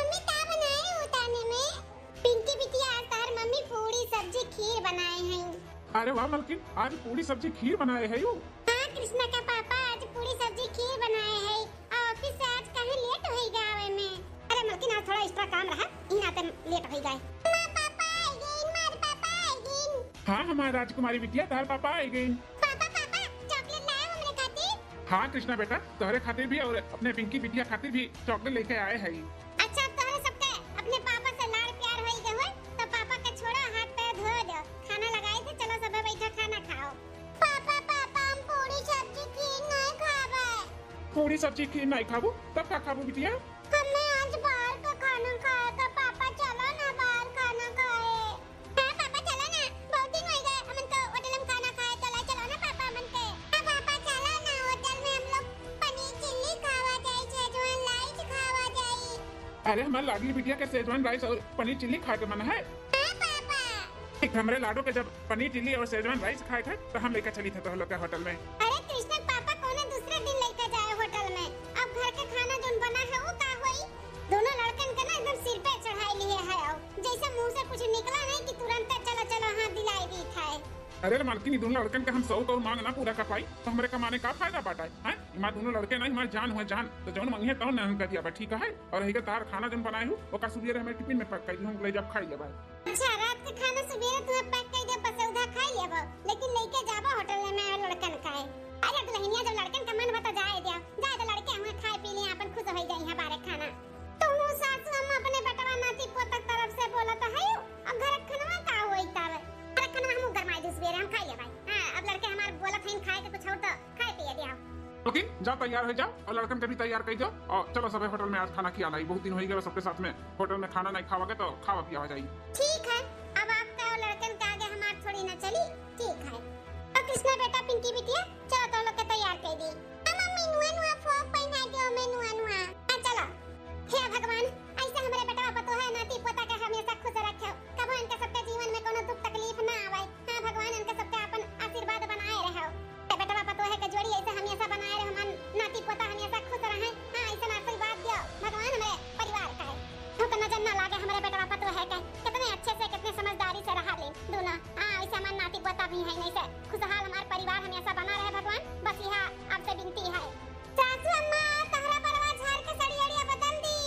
मम्मी का बनाए हो ताने में? पिंकी बिटिया, आज तोहर मम्मी पूड़ी सब्जी खीर बनाए हैं। अरे वाह मलकिन, आज पूड़ी सब्जी खीर बनाए है यू। हाँ कृष्णा का पापा आज पूड़ी सब्जी खीर बनाए है। और ऑफिस से आज काहे लेट होई गए आवे में? अरे मलकिन, आज थोड़ा एक्स्ट्रा काम रहा, ई नाते लेट होई गए। माँ पापा आई गइन, मार पापा आई गइन। हाँ हमार राजकुमारी बिटिया, तोहर पापा आई गइन। पापा, पापा, चॉकलेट लाए हो हमरे खातिर? हाँ कृष्णा बेटा, तोहरे खातिर भी और अपने पिंकी बिटिया खातिर भी चॉकलेट लेके आए है। अच्छा, तोहरे सबके अपने पापा से लाड़ प्यार होई गए होई, तो पापा के छोड़ो, हाथ पैर धो दो, खाना लगाए थे, चलो सबे बैठा खाना खाओ। पापा, पापा, हम पूरी सब्जी खीर नहीं खाबे। पूरी सब्जी खीर नहीं खाबू, तब का खाबू बिटिया? हमें आज बाहर का खाना खाए का पापा, चलो ना बाहर खाना खाए। हाँ पापा, चलो ना, बहुत दिन हो गए हमन को होटल में खाना खाए, तो ले चलो ना पापा हमन के। हाँ पापा, चलो ना, होटल में हम लोग पनीर चिल्ली खावा जाई, शेजवान राइस खावा जाई। अरे हमार लाडली बिटिया के शेजवान राइस और पनीर चिल्ली खाए के मन है। हाँ पापा। ठीक, हमरे लाडो के जब पनीर चिल्ली और शेजवान राइस खाए के है, तो हम लेकर चली थे तो लोग के होटल में। अरे कृष्णा पापा कोनो दूसरे दिन लेकर जाए होटल में, अब घर के खाना जोन बना है वो का होई? दोनों लड़कन के ना एकदम सिर पे चढ़ाई लिए है, और जैसे मुंह से कुछ निकला नहीं कि तुरंत चलो चलो हाँ दिलाई दी खाए। अरे रे मालकिन, ई दोनों लड़कन के हम सौ कौर मांग ना पूरा कर पाई, तो हमरे कमाने का फायदा बाटा है? हैं? हमार दोनों लड़के ना हमार जान हुए जान, तो जौन मंगिहे तौन ना हम कर दिया बा, ठीक है? और यही के तार खाना जौन बनाए हूँ, ओका सुबेरे हमें टिफिन में पैक कर दी, हम ले जाब खाई लेबा। अच्छा, रात के खाना सुबेरे तुम्हें पैक कर दे, बस उधर खाई लेबा, लेकिन लेके जाबा होटल में लड़कन का है। अरे दुल्हनिया, जब लड़कन का मन बा तो जाए दिया, जाए तो लड़के हुए खाए पी लिए, अपन खुश हो जाए यहाँ बारे खाना। तुम सासू अम्मा अपने बेटवा नाती पोतक तरफ से बोलत है, अब घर खनवा का होई तब? घर खनवा हम गरमाई दे सुबेरे हम खाई ले भाई। हाँ, अब लड़के हमार बोलत हैं खाए के कुछ और तो खाए पिए दिया। ओके, जा तैयार हो जाओ और लड़कन के भी तैयार कर दो और चलो सबे होटल में आज खाना खिया लाई। बहुत दिन हो गया सबके साथ में होटल में खाना नहीं खावा के, तो खावा पिया हो जाई। ठीक है, अब आपका और लड़कन के आगे हमार थोड़ी ना चली। ठीक है, तो कृष्णा बेटा, पिंकी बिटिया, चलो तो लोग के तैयार कर दी। आ मम्मी, नुआ नुआ फ्रॉक पहना दो, मैं नुआ नुआ। हाँ, चलो। हे भगवान, ऐसे हमरे बेटवा पतोह है, नाती पोता के हमेशा खुश रखे। कबो इनके सबके जीवन में कोनो दुख तकलीफ ना आवे। हाँ भगवान, इनके सबके अपन आशीर्वाद बनाए रहो। ते बेटवा पतोह के जोड़ी ऐसे हमेशा बनाए रहो, मन नाती पोता हमेशा खुश रहे। हाँ, ऐसे आशीर्वाद दियो भगवान हमरे परिवार का है। धूप नजर ना लागे हमरे बेटवा पतोह के, कितने अच्छे से, कितने समझदारी से रहा ले दोनों। हाँ, ऐसे हमार नाती पोता भी है, ऐसे खुशहाल हमार परिवार हमेशा बना रहे भगवान, बस यह आपसे विनती है। सासू अम्मा, तहरा बरवा झार के सड़ियड़िया बदल दी।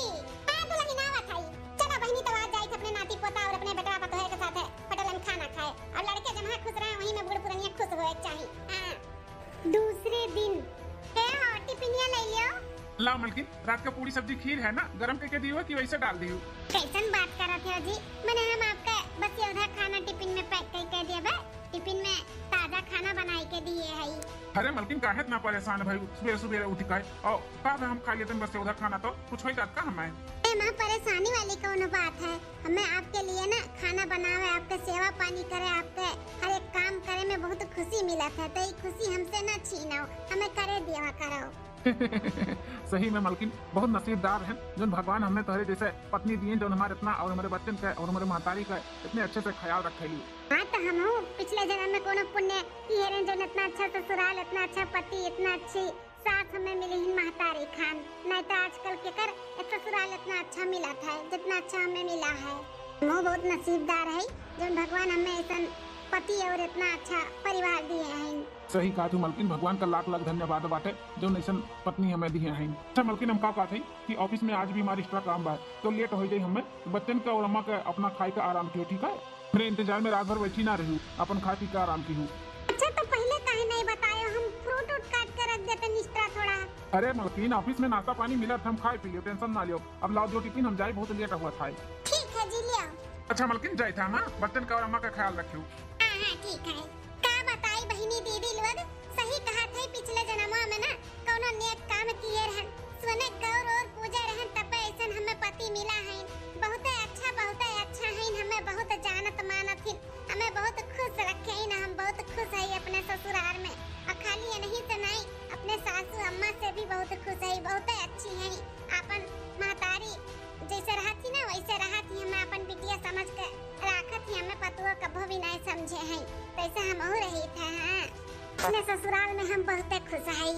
हाँ दुल्हन आवत है। चला बहिनी, तो आज जाई अपने नाती पोता और अपने बेटवा पतोह के साथ होटल में खाना खाए, और लड़के जहाँ खुश रहे वहीं में बूढ़ पुरनिया खुश होए के चाही। हाँ। दूसरे दिन। ए हो, टिफिनिया ले लियो। ला मलकिन, रात का पूरी सब्जी खीर है ना, गरम करके दियो कि वैसे डाल दियो? कैसन बात करत हो जी? मने हम आपका बस ये उधर खाना टिफिन में पैक करके दिए बा, टिफिन में ताजा खाना बनाई के दिए हई। अरे मलकिन, काहे इतना परेशान भाई, सुबह सुबह उठ के और का हम खा लेते बस ये उधर खाना, तो कुछ हो जात का हमें? एमा परेशानी वाली कौनो बात है? हमें आपके लिए ना खाना बनावे, आपके सेवा पानी करे, आपके हर एक काम करे में बहुत खुशी मिलत है, तो ये खुशी हमसे ना छीनो, हमें करे दिया करो। सही में मलकिन, बहुत नसीबदार है जोन भगवान हमें तोहरे जैसे पत्नी दिए, जोन हमारे इतना और हमारे बच्चन का और हमारे महतारी का इतने अच्छे से ख्याल रखेली। हाँ, तो हमहू पिछले जन्म में कोनो पुण्य किहे रहन, जोन इतना अच्छा ससुराल, इतना अच्छा पति, इतना अच्छी सास हमें मिली ही महतारी खान, नहीं तो आजकल केकर ससुराल इतना अच्छा मिला था, जितना अच्छा हमें मिला है। हमहू बहुत नसीबदार है, जोन भगवान हमें ऐसन पति और इतना अच्छा परिवार दिए हैं। सही कहा तू मलकिन, भगवान का लाख लाख धन्यवाद बाटे, जोन ऐसन पत्नी हमें दिए हैं। अच्छा मलकिन, हम का कहत है कि ऑफिस में आज भी हमारे एक्स्ट्रा काम बा, तो लेट हो जाई हमें। बच्चन का और अम्मा का अपना खाए का आराम कियो, ठीक है? मेरे इंतजार में रात भर बैठी ना रही, अपन खा पी के आराम कियो। अच्छा, तो पहले काहे नहीं बतायो? हम फ्रूट उट काट के रख देते एक्स्ट्रा थोड़ा। अरे मलकिन, ऑफिस में नाश्ता पानी मिलत, हम खाए पी लियो, टेंशन ना लियो। अब लाओ जो टिफिन, हम जाए, बहुत लेट हुआ था। ठीक है जी, ले आओ। अच्छा मलकिन, जाए था, हाँ, बच्चन का और अम्मा का ख्याल रखियो। हाँ हाँ, ठीक है। का बताई बहिनी दीदी लोग, सही कहा थे, पिछले जन्मवा में ना कौनो नेक काम किए रहन, सोने गौर और पूजे रहन, तब ऐसन हमें पति मिला है। बहुते अच्छा, बहुते अच्छा है, हमें बहुत जानत मानत ही, हमें बहुत खुश रखे ही ना, हम बहुत खुश है अपने ससुराल में। और खाली यही से नहीं, अपने सासू अम्मा से भी बहुत खुश है, बहुते अच्छी है। अपन महतारी जैसे रहत ही ना, वैसे रहत ही, हमें अपन बिटिया समझ के राखत ही, हमें पतुआ कभो भी नहीं समझे है, तैसे हमहू रही थे। हाँ, अपने ससुराल में हम बहुते खुश है।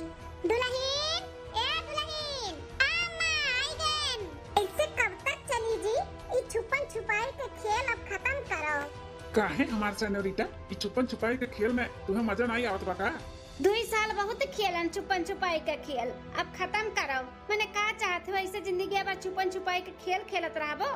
दुल्हन, ए दुल्हन, आ अम्मा, आई गएन। ऐसे कब तक काहे हमार सेनोरिटा, ई छुपन छुपाई के खेल में तुम्हें मजा नाहीं आवत बा का? दुई साल बहुत खेलन छुपन छुपाई के खेल, अब खतम करो। मने का चाहत हो, ऐसे जिंदगी भर छुपन छुपाई के खेल खेलत रहबो?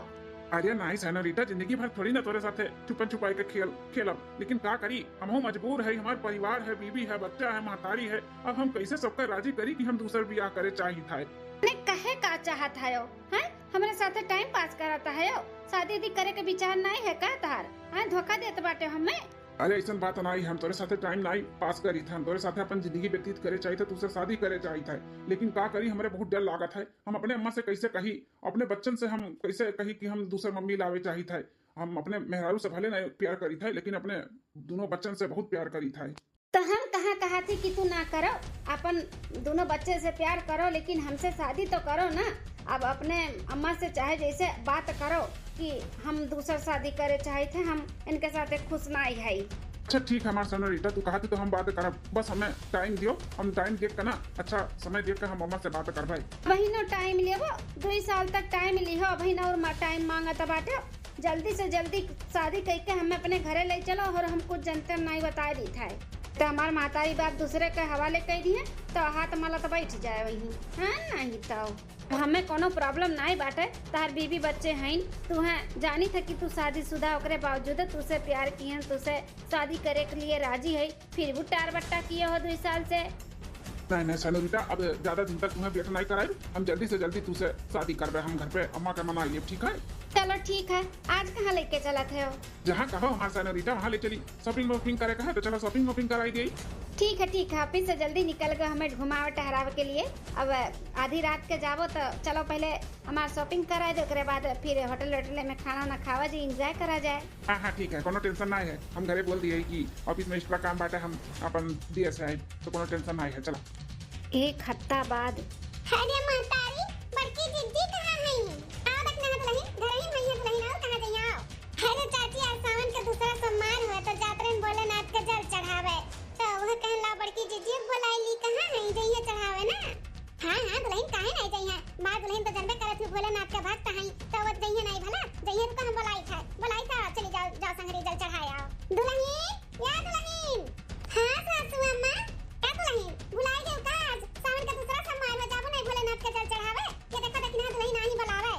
अरे नाहीं सेनोरिटा, जिंदगी भर थोड़ी ना तोरे साथे छुपन छुपाई के खेल खेलब, लेकिन का करी, हमहू मजबूर है, हमार परिवार है, बीबी है, बच्चा है, महतारी है, अब हम कैसे सबका राजी करी कि हम दूसर बियाह करे चाहित है। मने कहे का चाहत हयो, हैं? हमरे साथे टाइम पास करत हयो, शादी उदी करे के विचार नाहीं है का तहार? हैं, धोखा देत बाटे हमें। अरे ऐसन बात नाहीं, हम तोरे साथे टाइम नाहीं पास करी था, हम तोरे साथे अपन जिंदगी व्यतीत करे चाहित है, तुझसे शादी करे चाहित है, लेकिन का करी, हमरे बहुत डर लागत है, हम अपने अम्मा से कैसे कही, अपने बच्चन से हम कैसे कही कि हम दूसर मम्मी लावे चाहित है। हम अपने मेहरारू से भले नाहीं प्यार करी था, लेकिन अपने दोनों बच्चन से बहुत प्यार करी था। तो हम कहाँ कहा थी कि तू ना करो, अपन दोनों बच्चे से प्यार करो, लेकिन हमसे शादी तो करो ना। अब अपने अम्मा से चाहे जैसे बात करो कि हम दूसर शादी करे चाहित है, हम इनके साथे खुश नाहीं है। अच्छा ठीक है हमार सेनोरिटा, तू कहा थी तो हम बात करब, बस हमें टाइम दियो, हम टाइम देख के ना, अच्छा समय देख के हम अम्मा से बात करबे। वही नो टाइम लेबो, दुई साल तक टाइम लिहो, वही ना और मा-, टाइम मांगत बाटे। जल्दी से जल्दी शादी कइके हमें अपने घरे ले चलो और हम कुछ जनते नाहीं बताए दी था। तो हमार महतारी बाप दूसरे के हवाले कइ दिए तो हाथ मलत बैठ जाए वहीं। हाँ, नाहीं तो हमें कोनो प्रॉब्लम नाहीं बाटे, तार बीबी बच्चे हईन, तू हैं जानी था कि तू शादीशुदा, ओकरे बावजूद तुझसे प्यार किए, तुझसे शादी करे के लिए राजी है, फिर भी टार बट्टा किए हो दुई साल से। नहीं, नहीं, सेनोरिटा, अब ज्यादा दिन तक तुम्हें वेट नहीं कराई, हम जल्दी से जल्दी तुझसे शादी करबे, हम घर पे अम्मा के मना लिए, ठीक है? चलो ठीक है, आज कहाँ लेके चलत है हो? जहाँ कहो हमार सेनोरिटा, वहाँ ले चली। शॉपिंग वॉपिंग करे का है तो चलो शॉपिंग वॉपिंग कराई दे। ठीक है, ठीक है, ऑफिस से जल्दी निकल गए हमें घुमावे टहरावे के लिए। अब आधी रात के जाबो तो चलो पहले हमार शॉपिंग कराई दे, ओकरे बाद फिर होटल वोटल में खाना ना खावा जाए, एंजॉय करा जाए। हाँ, हाँ, ठीक है, कोनो टेंशन नाहीं है। हम घरे बोल दिए कि ऑफिस में एक्स्ट्रा काम बाटे, हम अपन दिए से आए, तो कोनो टेंशन नाहीं है। चला। एक हफ्ता बाद। अरे महतारी, बड़की जिज्जी कहाँ है? आओ देख ना दुलहिन, घर ही में है दुलहिन, आओ कहाँ जाइए, आओ। अरे चाची, आज सावन के दूसरा सोमवार हुए तो जात रहन भोलेनाथ के जल चढ़ावे, तो वह कहन ला बड़की जिज्जी बोलाई ली, कहाँ है, जइए चढ़ावे ना। हाँ, हाँ, दुलहिन काहे नाहीं जइहैं? मार दुलहिन तो जनबे करत ही भोलेनाथ के भक्त हई, तो वो जइहैं नाहीं भला? जइहैं रुका हम बोलाई था, बोलाई था, चली जाओ, जाओ संगरी जल चढ़ाए आओ। दुलहिन, या दुलहिन। हाँ सासू अम्मा। का दुलहिन, भुलाई गयो का? आज सावन का दूसरा सोमवार में जाबो नाहीं भोलेनाथ के जल चढ़ावे? ये देखो, देखी ना दुलहिन आई बुलावे।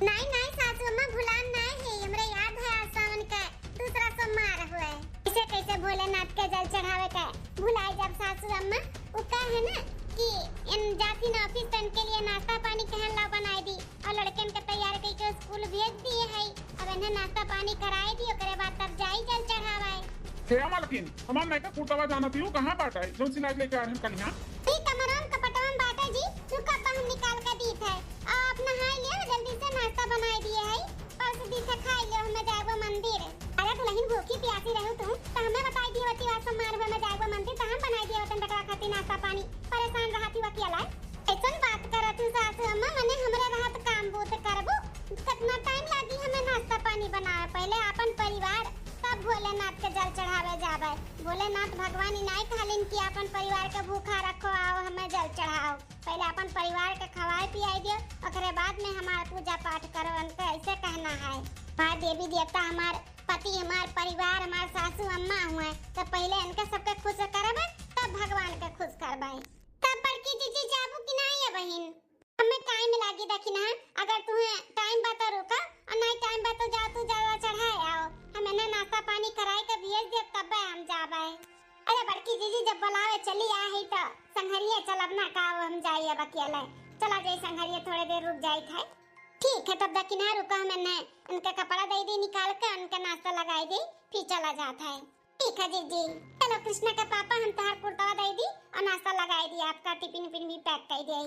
नाहीं, नाहीं सासू अम्मा, भुलान नाहीं है, हमरे याद है आज सावन के दूसरा सोमवार हुए। इसे कैसे भोलेनाथ के जल चढ़ावे के भुलाई जब सासू अम्मा? उ का है ना कि इन जाती ना ऑफिस, तो इनके लिए नाश्ता पानी कहन ला बनाए दी और लड़कन के तैयार कई के स्कूल भेज दिए है। अब इन्हें नाश्ता पानी कराए दी, ओकरे बाद तब जाई जल चढ़ावे। हे मालकिन, हमार नयका कुर्तवा जानत ही कहाँ बाटे, जौन सिलाई लेके आ रहन कलिया? ई कमरम कपटवा में बाटे जी, रुका बा हम निकाल के दीत है। आप नहाई लियो, जल्दी से नाश्ता बनाए दिए है। परस दी से खाई लियो, हमें जाएगो मंदिर। अरे दुलहिन, भूखी प्यासी रहू तू, तो हमें बताई दिए होती, आज सोमवार हुए, हमें जाएगो मंदिर, तो हम बनाई दिए होतन बेटवा खातिर नाश्ता पानी। परेशान रहत ही अकेला। ऐसन बात करत हूँ सासू अम्मा, मने हमरे रहत काम बूत करबू? कितना टाइम लागी हमें नाश्ता पानी बनावे? पहले आपन परिवार, तब भोलेनाथ के जल चढ़ावे जावे। भोलेनाथ भगवान इनाई कहलिन कि आपन परिवार के भूखा रखो, आओ हमें जल चढ़ाओ। पहले अपन परिवार के खवाए पियाई दियो, ओकरे बाद में हमार पूजा पाठ करो, उनके ऐसे कहना है। हमार देवी देवता, हमार पति, हमार परिवार, हमार सासू अम्मा हुए, तो पहले इनके सबके खुश करबे, तब भगवान के खुश करबे। तब बड़की जीजी जाबू कि नाहीं है बहिन? हमें टाइम लागी दखिनहा, अगर तुम्हें टाइम बा तो रुका, और नाहीं टाइम बा तो जाओ तू जलवा चढ़ाए आओ, हम इन्हें नाश्ता पानी कराए के भेज दे, तब हम जाबे। अरे बड़की जीजी जब बुलावे चली आ ही तो संघरिया चलब ना का, हम जाई अब अकेले। चला जाई संघरिया, थोड़े देर रुक जाई थे। ठीक है, तब दखिनहा रुका, हम इन्हें इनके कपड़ा दे दी निकाल के, उनके नाश्ता लगाई दी, फिर चला जात है। ठीक है जीजी। चलो कृष्णा के पापा, हम तहार कुर्तवा दे दी और नाश्ता लगाई दी, आपका टिफिन उफिन भी पैक कर दे।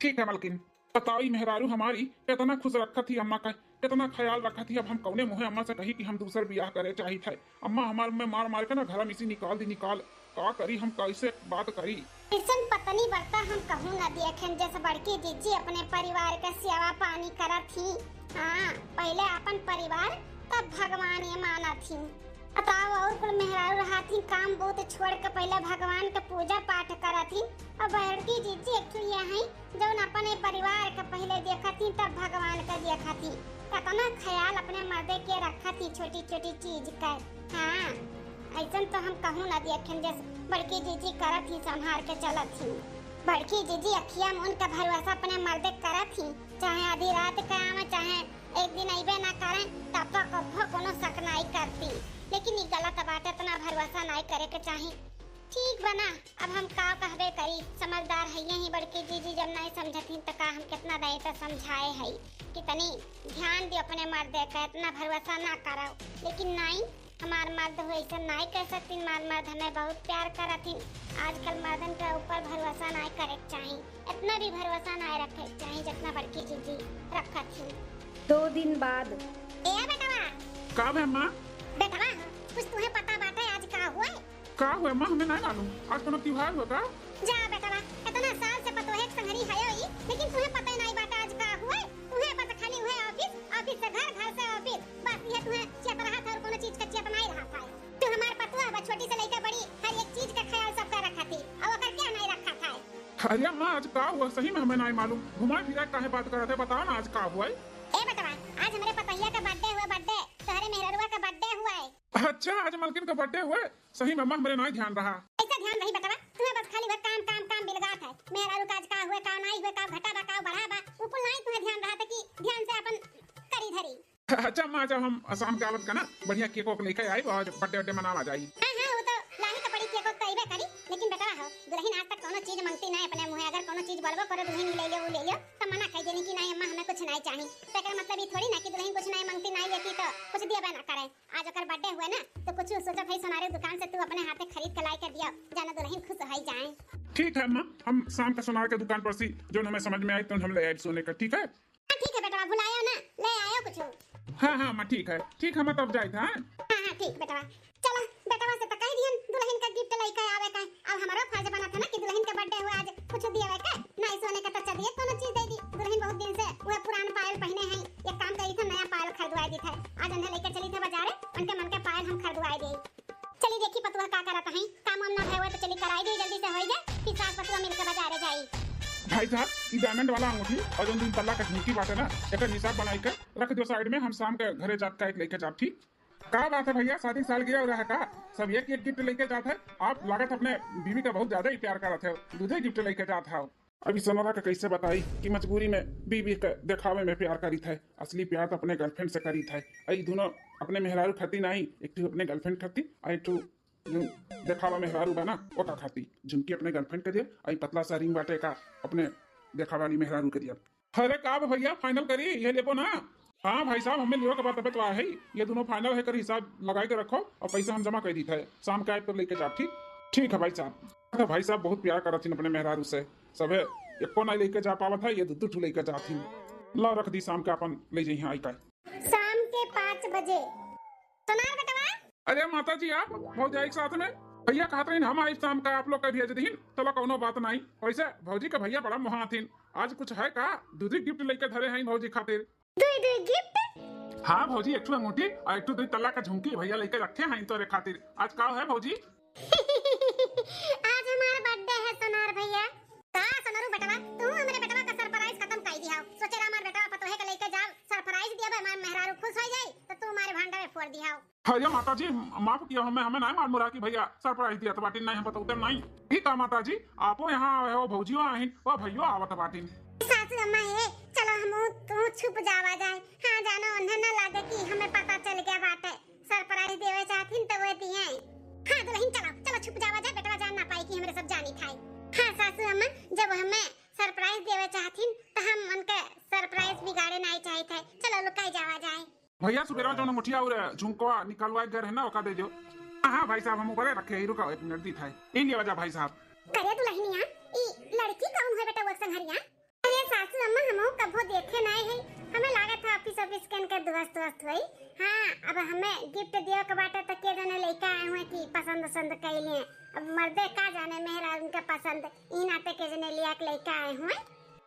ठीक है मलकिन, बताओ ई मेहरारू हमारी कितना खुश रखत ही अम्मा का, कितना ख्याल रखत ही। अब हम कौने मुँहे अम्मा से कही कि हम दूसर बियाह करे चाहित है। अम्मा हमार में मार मार के ना घर में से निकाल दी, निकाल। का करी हम, कैसे बात करी? ऐसन पत्नी बरता हम कहूँ न देखेन, जैसे बड़की जीजी अपने परिवार के सेवा पानी करत ही। हाँ, पहले अपन परिवार तब भगवान ये मानत ही। बताओ, और कुल मेहरारू रहत ही, काम बूत छोड़ के पहले भगवान के पूजा पाठ करत ही। और बड़की जीजी एक ठो ये है, जौन अपने परिवार के पहले देखत ही, तब भगवान के देखत ही। कतना ख्याल अपने मर्दे के रखत ही छोटी छोटी चीज कर। हाँ, ऐसन तो हम कहूँ ना देखन जस बड़की जीजी करत ही, संभार के चलत ही। बड़की जीजी अखिया मून के भरोसा अपने मर्दे करत ही, चाहे आधी रात के आवे, चाहे एक दिन अइबे ना करे, तब तो कभो कोनो शक नाई करती। लेकिन ई गलत बात, इतना भरोसा नाई करे के चाही। ठीक बा ना, अब हम का कहबे करी, समझदार हइये ही बड़की जीजी, जब नाई समझत ही त का हम कितना दाई त समझाए हई कि तनी ध्यान दियो अपने मर्दे का, इतना भरोसा ना करो। लेकिन नाई, हमार मर्द हो ऐसा नाई कर सकती, हमार मर्द हमें बहुत प्यार करत ही। आजकल मर्दन के ऊपर भरोसा नाई करे के चाही, इतना भी भरोसा नाई रखे के चाही जितना बड़की जीजी रखत ही। दो दिन बाद। ए बेटवा। का बे अम्मा? बेटवा, कुछ तुहे पता बाटे आज का हुए? का हुए अम्मा, हमें नाई मालूम। आज कोनो त्योहार हुआ का? जा बेटवा, इतना साल से पतोहे के संगरी हयो ई, लेकिन तुहे पता ही नाई बाटे आज का हुए। तुहे बस खाली हुए ऑफिस, ऑफिस से घर, घर से ऑफिस, बस ये तुहे चेत रहा था और कोनो चीज का चेत नाई रहा था। तू हमार पतोह बा, छोटी से लेके बड़ी हर एक चीज का ख्याल सबका रखा थी, और ओकर क्या नाई रखा था? अरे अम्मा, आज का हुआ सही में हमें नाई मालूम। घुमाए फिराए काहे बात करत है, बताओ ना आज का हुआ है? ए बेटवा, आज हमरे पतोहिया का बर्थडे हुआ, बर्थडे, तोहरे मेहररुआ का बर्थडे हुआ है। अच्छा, आज मलकिन का बर्थडे हुए? सही में अम्मा, हमरे नाई ध्यान रहा। ऐसा ध्यान रही बेटवा, तुम्हें बस खाली वह काम, काम, काम बिलगात है। मेहरारू का आज का हुए, का नाई हुए, का घटा बा, का बढ़ा बा, वो कुल नाई तुम्हें ध्यान रहा था कि ध्यान से अपन करी धरी। अच्छा अम्मा, अच्छा हम शाम के आवत का ना बढ़िया केक वेक लेके आई और बर्थडे वड्डे मनावा जाई। हाँ, हाँ, वो तो लाही तो पड़ी केक वेक तो अइबे करी, लेकिन बेटवा हो, दुल्हन आज तक कोनो चीज मंगती नाई अपने मुँहे, अगर कोनो चीज बोलबो करे दुल्हन ई ले लियो, वो ले लियो, तो मना कह देनी कि नाई अम्मा हमें कुछ नाई चाही। तो एकर मतलब ई थोड़ी ना कि दुल्हन कुछ नाई मंगती नाई लेती तो कुछ दिया ना करे। आज ओकर बर्थडे हुए ना, तो कुछ सोचत है सोनारे दुकान से तू अपने हाथे खरीद के लाई के दिया, जाना दुल्हन खुश हो जाए। ठीक है अम्मा, हम शाम का सोनार के दुकान पर से जो हमें समझ में आई तो हम ले आए सोने का, ठीक है? हाँ, ठीक है बेटवा, भुलायो ना, ले आयो कुछ। हाँ, हाँ अम्मा, ठीक है, ठीक है, हम तब जाए थे, हाँ? हाँ, हाँ, ठीक बेटवा। चला, बेटवा से तो कह दियन दुल्हन का गिफ्ट लेके आवे का। अब हमारो फर्ज बना था ना कि दुल्हन के बर्थडे हुआ, आज कुछ दिए का, नाई सोने का तो चलिए कोनो चीज दे दी। दुल्हन बहुत दिन से वह पुरान पायल पहने हैं, एक काम करी था, नया पायल खरीदवाए दी था। आज उन्हें लेकर चली था बाजारे, उनके मन के पायल हम खरीदवाए दी। चली देखी पतुआ का करत हैं, काम वाम ना भय हुए तो चली कराई दी, जल्दी से होई जाए, फिर सास पतुआ मिलके बाजारे जाई। भाई साहब, ई डायमंड वाला अंगूठी और जौन तीन तल्ला का झुमकी बाटे ना, एकर हिसाब बनाई के रख दो साइड में, हम शाम के घरे जात का एक लेके जाब, ठीक? का बात है भैया, शादी सालगिरह रहा का? सब एक एक गिफ्ट लेके जात है। आप लागत अपने बीवी का बहुत ज्यादा ही प्यार करत है, दूधे गिफ्ट लेके जात है। अब ई सोनरा का कैसे बताई कि मजबूरी में बीवी का दिखावे में प्यार करीत है, असली प्यार तो अपने गर्लफ्रेंड से करीत है। ई दोनों अपने मेहरारू खाती नहीं, एक ठो अपने गर्लफ्रेंड खाती और एक ठो जो दिखावा मेहरारू बा ना, ओका खाती। झुमकी अपने गर्लफ्रेंड के दिया, आई पतला सा रिंग बाटे का अपने दिखावा वाली मेहरारू के दिया। अरे का बा भैया, फाइनल करी, ये लेबो ना? हाँ भाई साहब, हमें लियो के बाद तबे तो आए है, ये दोनों फाइनल है, कर हिसाब लगाए के रखो और पैसा हम जमा कर दी थे, शाम के आए तो लेके जाओ, ठीक? ठीक है भाई साहब। तो भाई साहब बहुत प्यार करत हिन अपने मेहरारू से, सभे एको नहीं लेके जा पावत है, ये दू दू ठू लेके जात हिन। ला रख दी, शाम के अपन ले जइहे आई का। शाम के पाँच बजे। सोनार बेटवा। अरे माता जी, आप भौजाई के साथ में भैया कहत रहिन हम आई शाम का आप लोग का भेज दीन, चलो कौनो बात नहीं। वैसे भौजी के भैया बड़ा मोहात हिन, आज कुछ है का? दूधी गिफ्ट लेके धरे हैं भौजी खातिर। दुई दुई गिफ्ट? हाँ भौजी, एक ठो अंगूठी और एक ठो दुई तल्ला का झुमकी भैया लेके रखे हैं तोरे खातिर। आज का है भौजी? आज हमारा बर्थडे है सोनार भैया। का सोनरू बेटवा, तू हमरे बेटवा का सरप्राइज खत्म कर दिया। सोचे रहा हमार बेटवा पतोहे के लेके जाओ, सरप्राइज दिया बे, हमार मेहरारू खुश हो जाई, तो तू हमारे भांडा में फोड़ दिया। अरे माता जी, माफ किया हमें, हमें नहीं मालूम रहा कि भैया सरप्राइज दिया तो बाटिन, नहीं हम बताते नहीं। ठीक है माता जी, आपो यहाँ आवे हो, भौजियो आहिन, वो भैयो आवत बाटिन। सासू अम्मा, ये चलो हम तू छुप जावा जाए। हाँ जानो, उन्हें ना लगे कि हमें पता चल गया बाटे। सरप्राइज देवे चाहथिन तो वे दिए। हाँ दुल्हन चलो, चलो छुप जावा जाए, बेटवा जान ना पाई कि हमरे सब जानी था। हाँ सासू अम्मा, जब हमें सरप्राइज देवे चाहथिन तो हम उनके सरप्राइज बिगाड़े नहीं चाहते। चलो लुकाई जावा जाए। भैया सुबेरा जौन अंगूठिया और झुमकवा निकलवाए गए रहे ना, ओका दे दो। हाँ, हाँ भाई साहब, हम ऊपरे रखे ही, रुका एक मिनट दी था। ई लिया जा भाई साहब। करे दुल्हनिया, ई लड़की कौन है बेटा वो संघरिया? अरे सासू अम्मा, हमहू कभो देखे नाय है, हमें लागत है ऑफिस ऑफिस के इनके दोस्त दोस्त होई। हाँ, अब हमें गिफ्ट दियो के बाटे तो के जने लइका आए हुए कि पसंद वसंद कइले। अब मर्दे का जाने मेहरारू उनके पसंद, ई नाते के जने लिया के लइका आए हुए।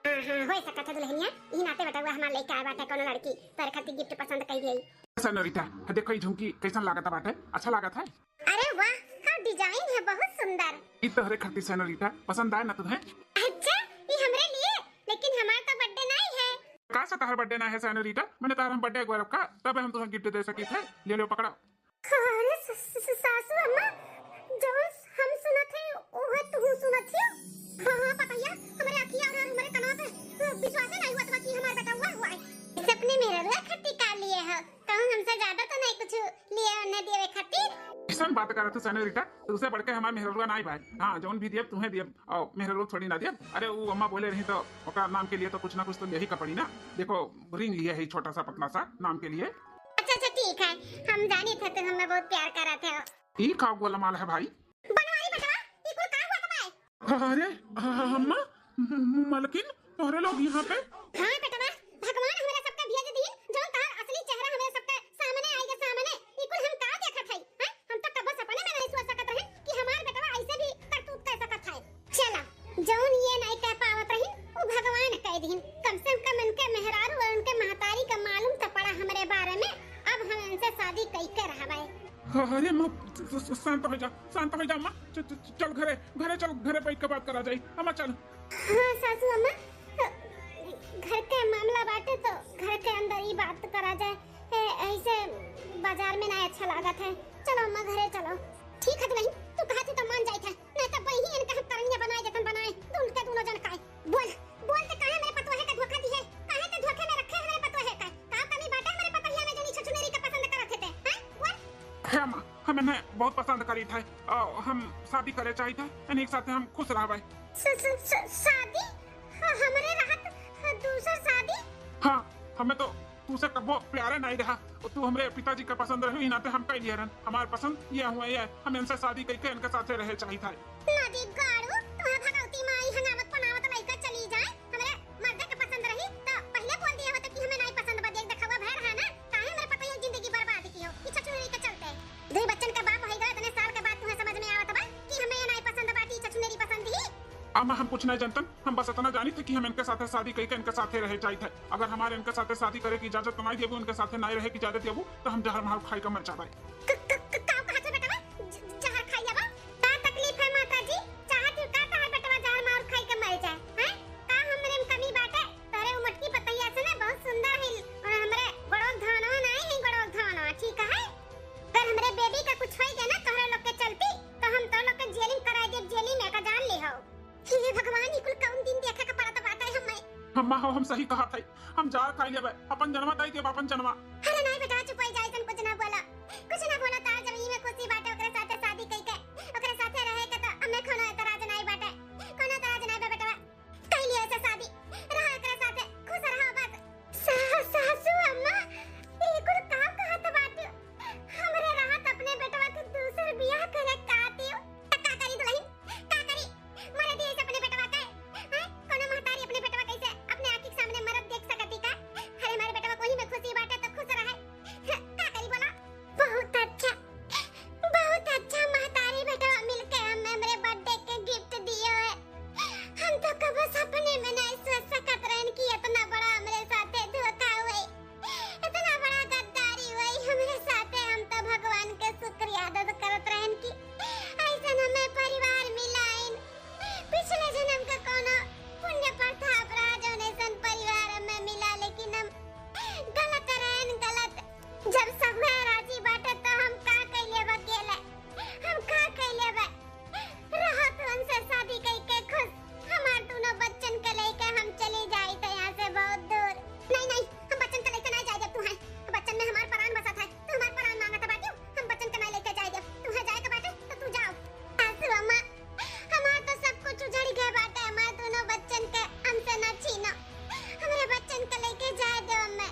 हाँ, हाँ, हो सकत है दुल्हनिया, ई नाते बेटा हुआ हमार लइका आए बाटे कोनो लड़की, तोरे खातिर गिफ्ट पसंद कई गई। सेनोरिटा, देखो ई झुमकी कैसन लागत बाटे, अच्छा लागत है? अरे वाह, का डिजाइन है, बहुत सुंदर। ई तोहरे खातिर सेनोरिटा, पसंद आए ना तुम्हें? अच्छा, ई हमरे लिए? लेकिन हमार तो बर्थडे नहीं है। का अच्छा, तहार बर्थडे ना है सेनोरिटा, मने तहार हम बर्थडे एक बार रखा, तब हम तुहें गिफ्ट दे सकी थे। ले लो, पकड़ा। अरे स-, स-, स-, सासू अम्मा, जौन हम सुनत है, उहे तू सुनत है। हाँ, हाँ, पतैया, हमरे अखिया और हमरे कनवा पे, अ, विश्वासे नहीं हुआ था कि हमार बेटा हुआ, हुआ है। सपने में रहुआ खट्टी का लिए हो, कहूँ हमसे ज्यादा तो नहीं कुछ लिए उन्हें दिए खातिर। ऐसन बात करत हो सेनोरिटा, तुझसे बढ़ के हमार मेहररुआ नाई भाई। हाँ, जौन भी दियब, तुहें दियब, और मेहररुआ थोड़ी ना दियब। अरे, वो अम्मा बोले रही तो ओकर नाम के लिए तो कुछ ना कुछ तो लिया ही का पड़ी ना। देखो, रिंग लिए है छोटा सा पतला सा नाम के लिए। अच्छा, अच्छा, ठीक है, हम जानी थे तुम हमें बहुत प्यार करत हो। ई का गोलमाल है भाई? बनवारी बेटवा, ई कुल का हुआ तुम्हारे? अरे, अ-, अम्मा, म-, म-, मलकिन, तोहरे लोग यहाँ पे? हाँ बेटवा, भगवान हमरा सबके भेज दीन, जौन तोहर असली चेहरा हमरा सबके सामने आई के सामने। ई कुल हम का देखत हई? हैं? हम तो कबो सपने में नहीं सोच सकत रहे कि हमार बेटवा ऐसे भी करतूत कर सकत है। चला, जौन ये नहीं कह पावत रही, वो भगवान कह दीन। कम से कम इनके मेहरारू और उनके महतारी का मालूम तो पड़ा हमरे बारे में। अब हम इनसे शादी कई के रहबे। अरे माँ, श-, श-, शांत हो जा, शांत हो जा माँ। च-, च-, चल घरे, घरे चल, घरे बैठ के बात करा जाई। अम्मा चल। हाँ सासू अम्मा, घर के मामला बाटे तो घर के अंदर ही बात करा जाए। ए, ऐसे बाजार में ना अच्छा लागत है। चलो अम्मा घरे चलो। ठीक है दुल्हन, तू कहा थी तो मान जाए थे, नहीं तो वही इनका हम करनिया बनाए देतन बनाए, दून के दोनों जन काए। बोल, बोल ते काहे मेरे पतोहे का धोखा दी है? काहे ते धोखे में रखे है मेरे पतोहे का? का कमी बाटे मेरे पतोहिया में जो नी छछुनेरी का पसंद करत है ते? हैं? बोल। हे माँ, हम इन्हें बहुत पसंद करी थे और हम शादी करे चाहिए थे, इन्हीं के साथ हम खुश रहबे। स-, स-, स-, शादी? ह-, हमरे रहत ह-, दूसर शादी? हाँ, हमें तो तू से कबो प्यारे नहीं रहा और तू हमरे पिताजी का पसंद रहे, ही नाते हम कह लिए रहन। हमार पसंद ये हुआ, ये हम इनसे शादी करके इनके साथे रहे चाहिए था। नदी गाड़ू, तुम्हें भगवती माई हंगामत पनावत लइका चली जाए, हमरे मर्दे के पसंद रही तो पहले बोल दिया होता कि हमें नहीं पसंद बा। देख दिखावा भय रहा ना, काहे हमरे पतोहिया जिंदगी बर्बाद की हो, ई छछुनेरी के चलते। दो बच्चन का बाप होई गए, इतने साल के बाद तुम्हें समझ में आवत बा कि हमें ये नहीं पसंद बाटी, छछुनेरी पसंद ही। अम्मा, हम कुछ नहीं जानतन, हम बस इतना जानी थे कि हम इनके साथे शादी करके इनके साथे रहे चाहिए थे। अगर हमारे इनके साथे शादी करे की इजाजत तो नहीं देबू, इनके साथे नहीं रहे की इजाजत देबू, तो हम जहर मार खाई के मर जाबे। क-, क-, का कहत हो बेटवा? ज-, जहर खाई लेबा? का तकलीफ है माता जी? चाहत हो का तहार बेटवा जहर मार खाई के मर जाए? हैं? का हमरे में कमी बाटे? तोरे उ मोटकी पतैया से ना बहुत सुंदर है, और हमरे गोड़वा धानवा नहीं है, गोड़वा धानवा, ठीक है? अगर हमरे बेबी का कुछ होई गया ना तोहरे लोग के चलती, तो हम तोहरे लोग के जेलिंग कराई देब, जेलिंग में का जान ले हो। हे भगवान, ई कुल कौन दिन देखे के पड़त बाटे हमें। अम्मा हो, हम सही कहा था, हम जहर खाई लेबे, अपन जनवा दई देब, अपन जनवा। अरे नहीं बेटा, चुप हो जा, ऐसन कुछ ना बोला, कुछ ना बोला। तार जब ई में खुशी बाटे, ओकरे साथे शादी कई के, ओकरे साथे रहे के, तो हमें कोनो एतराज नहीं बाटे, कोनो एतराज नहीं बा बेटवा। कई लिए ऐसे शादी, रहा एकरे साथे, खुश रहा बस। सा-, सासू अम्मा, ई कुल का कहत बाटू? हमरे रहत अपने बेटवा के दूसर बियाह करे का दियो? त का करी दुल्हन? का करी? मरे दिए से अपने बेटवा के? हैं? कोनो महतारी अपने बेटवा कैसे अपने आँखी के सामने मरत देख सकती का? अरे हमारे बेटवा कोही में खुशी बाटे तो खुश रहे। का करी बोला? बहुत अच्छा, बहुत अच्छा महतारी बेटवा मिलके हम हमरे बर्थडे के गिफ्ट दियो है। हम तो कबो सपने में नहीं सोच सकत रहन कि इतना बड़ा हमरे साथे धोखा हुई, इतना बड़ा गद्दारी हुई हमरे साथे। हम तो भगवान के शुक्रिया अदा करत रहन कि ऐसन हमें परिवार मिलाइन। पिछले जन्म का कोनो पुण्य प्रताप रहा जौन ऐसन परिवार हमें मिला, लेकिन हम गलत रहन, गलत। जब सब है राजी बाटे तो हम का कइले बा अकेले? हम का कइले बा? रहा तू उनसे शादी कइके खुश। हमार दोनों बच्चन के लेके हम चली जाई थे यहाँ से बहुत दूर। नहीं, नहीं, हम बच्चन के लेके नहीं जाए देब तू है। बच्चन में हमार प्राण बसत है, तू हमार प्राण मांगत बाटियो। हम बच्चन के नहीं लेके जाए देब। तू है जाए के बाटे तो तू जाओ। सासू अम्मा, हमार तो सब कुछ उजड़ गए बाटे, हमार दोनों बच्चन के हमसे ना छीनो। हमरे बच्चन के लेके जाए दो अम्मा।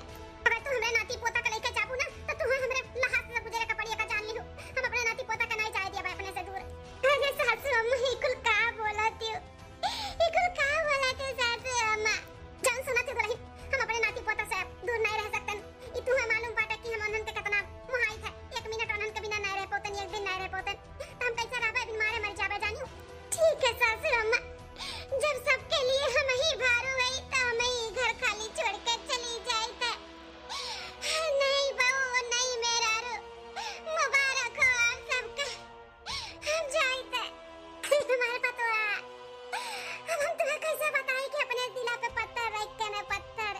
अगर तू हमरे नाती पोता के लेके जाबू ना, तो तू हमरे लहास से गुजरे के पड़ी, एका जान लिहू। हम अपने नाती पोता के नहीं जाए दिया अपने से दूर। अरे सासू अम्मा, ई कुल का बोलत हो? ई कुल का बोलत हो सासू अम्मा? जान सुनत हो दुल्हन, हम अपने नाती पोता से दूर नहीं रह सकतन। ई तुहे मालूम बाटे कि हम उन्हन के कितना मोहाई थे। एक मिनट उन्हन के बिना नहीं रह पोतन, एक दिन नहीं रह पोतन। त हम कैसे रहबे? बिन मारे मर जाबे जानियो। ठीक है सासू अम्मा, जब सबके लिए हम ही भारू हई, तो हम ही घर खाली छोड़ के चली जाई थे। नहीं बहू, नहीं मेहरारू, मुबारक हो आप सबका। हम जाई थे। हमारे पतोहा, अब हम तुम्हें कैसे बताई कि अपने दिला पे पत्थर रख के ना पत्थर।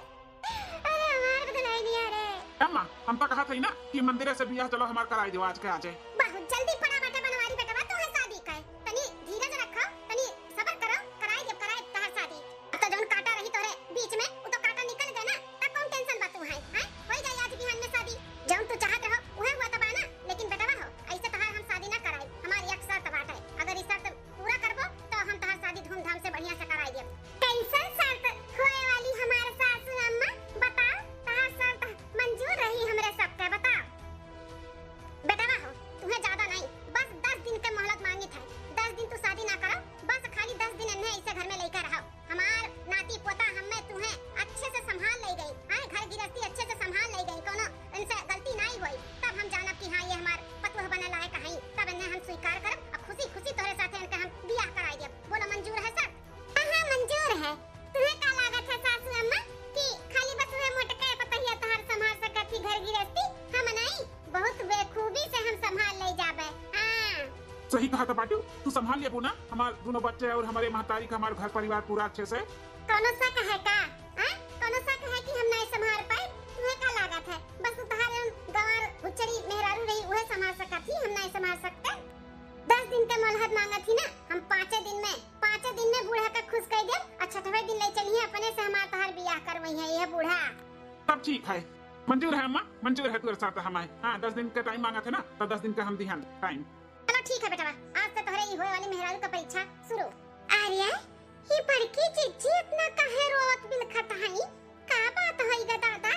मंदिरे से बियाह चलो हमार कराई देवा आज के आजे। बहुत जल्दी पड़ा बाटे बनवारी बेटवा, तोहे शादी का है। तनी धीरज रखो, तनी सबर करो, कराई देब, कराई देब तोहार शादी। अब तो जौन कांटा रही तोहरे बीच में, उ तो कांटा निकल गए ना, तब कौन tension बा तू है, हैं? होई जाई आज बिहान में शादी। जौन तू चाहत रहो, उहे हुआ तबा ना, लेकिन बेटवा हो, ऐसे तोहार हम शादी ना कराई। हमारी एक शर्त बाटे, अगर ई शर्त पूरा करबो, तो हम तोहार शादी धूमधाम से बढ़िया से कराई देब। कैसन शर्त होए वाली हमार सासू अम्मा? बताओ, तोहार शर्त मंजूर रही हमरे सबके, बताओ। बेटवा हो, तुहे ज्यादा नहीं, बस दस दिन के मोहलत मांगित है। दस दिन तू शादी ना करो, बस खाली दस दिन इन्हें ऐसे घर में लेकर रहो। हमार नाती पोता हमें तुहे अच्छे से संभाल ले गई, हाँ, घर गृहस्थी अच्छे से संभाल ले गई, कोनो इनसे गलती नहीं हुई, तब हम जानब कि हाँ, ये हमार पतोह बने लायक है, तब इन्हें हम स्वीकार करब और खुशी खुशी तोहरे साथे इनके हम बियाह कराई देब। बोलो, मंजूर है सब? हाँ, हाँ, मंजूर है। तुहे का लागत है सासू अम्मा कि खाली बस उहे मोटके पतोहिया तोहार संभाल सकत ही घर गृहस्थी, हम नहीं? बहुत बेखूबी से हम संभाल ले जाबे। हाँ। सही कहा था बाटू, तू संभाल लेबू ना हमार दोनों बच्चे और हमारे महतारी का, हमार घर परिवार पूरा अच्छे से। कौनो शक है का? हाँ? कौनो शक है कि हम नहीं संभाल पाए? तुहे का लागत है? बस तोहार जौन गंवार उचड़ी मेहरारू रही, उहे संभाल सकत ही, हम नहीं संभाल सकते? दस दिन के मोहलत मांगत ही ना, हम पाँचे दिन में, पाँचे दिन में बूढ़ा का खुश कर देब, और छठवे दिन ले चलिए अपने से हमार तोहार बियाह करवई है ये बूढ़ा। तब ठीक है, मंजूर है अम्मा, मंजूर है तोरे साथ हमारे। हाँ, दस दिन का time मांगा थे ना, तो दस दिन का हम दिहन time। चलो ठीक है बेटवा, आज से तोहरे ई होए वाली मेहरारू का परीक्षा शुरू। अरे, ये बड़की जीजी इतना काहे रोवत बिलखत हई? का बात होई ग दादा?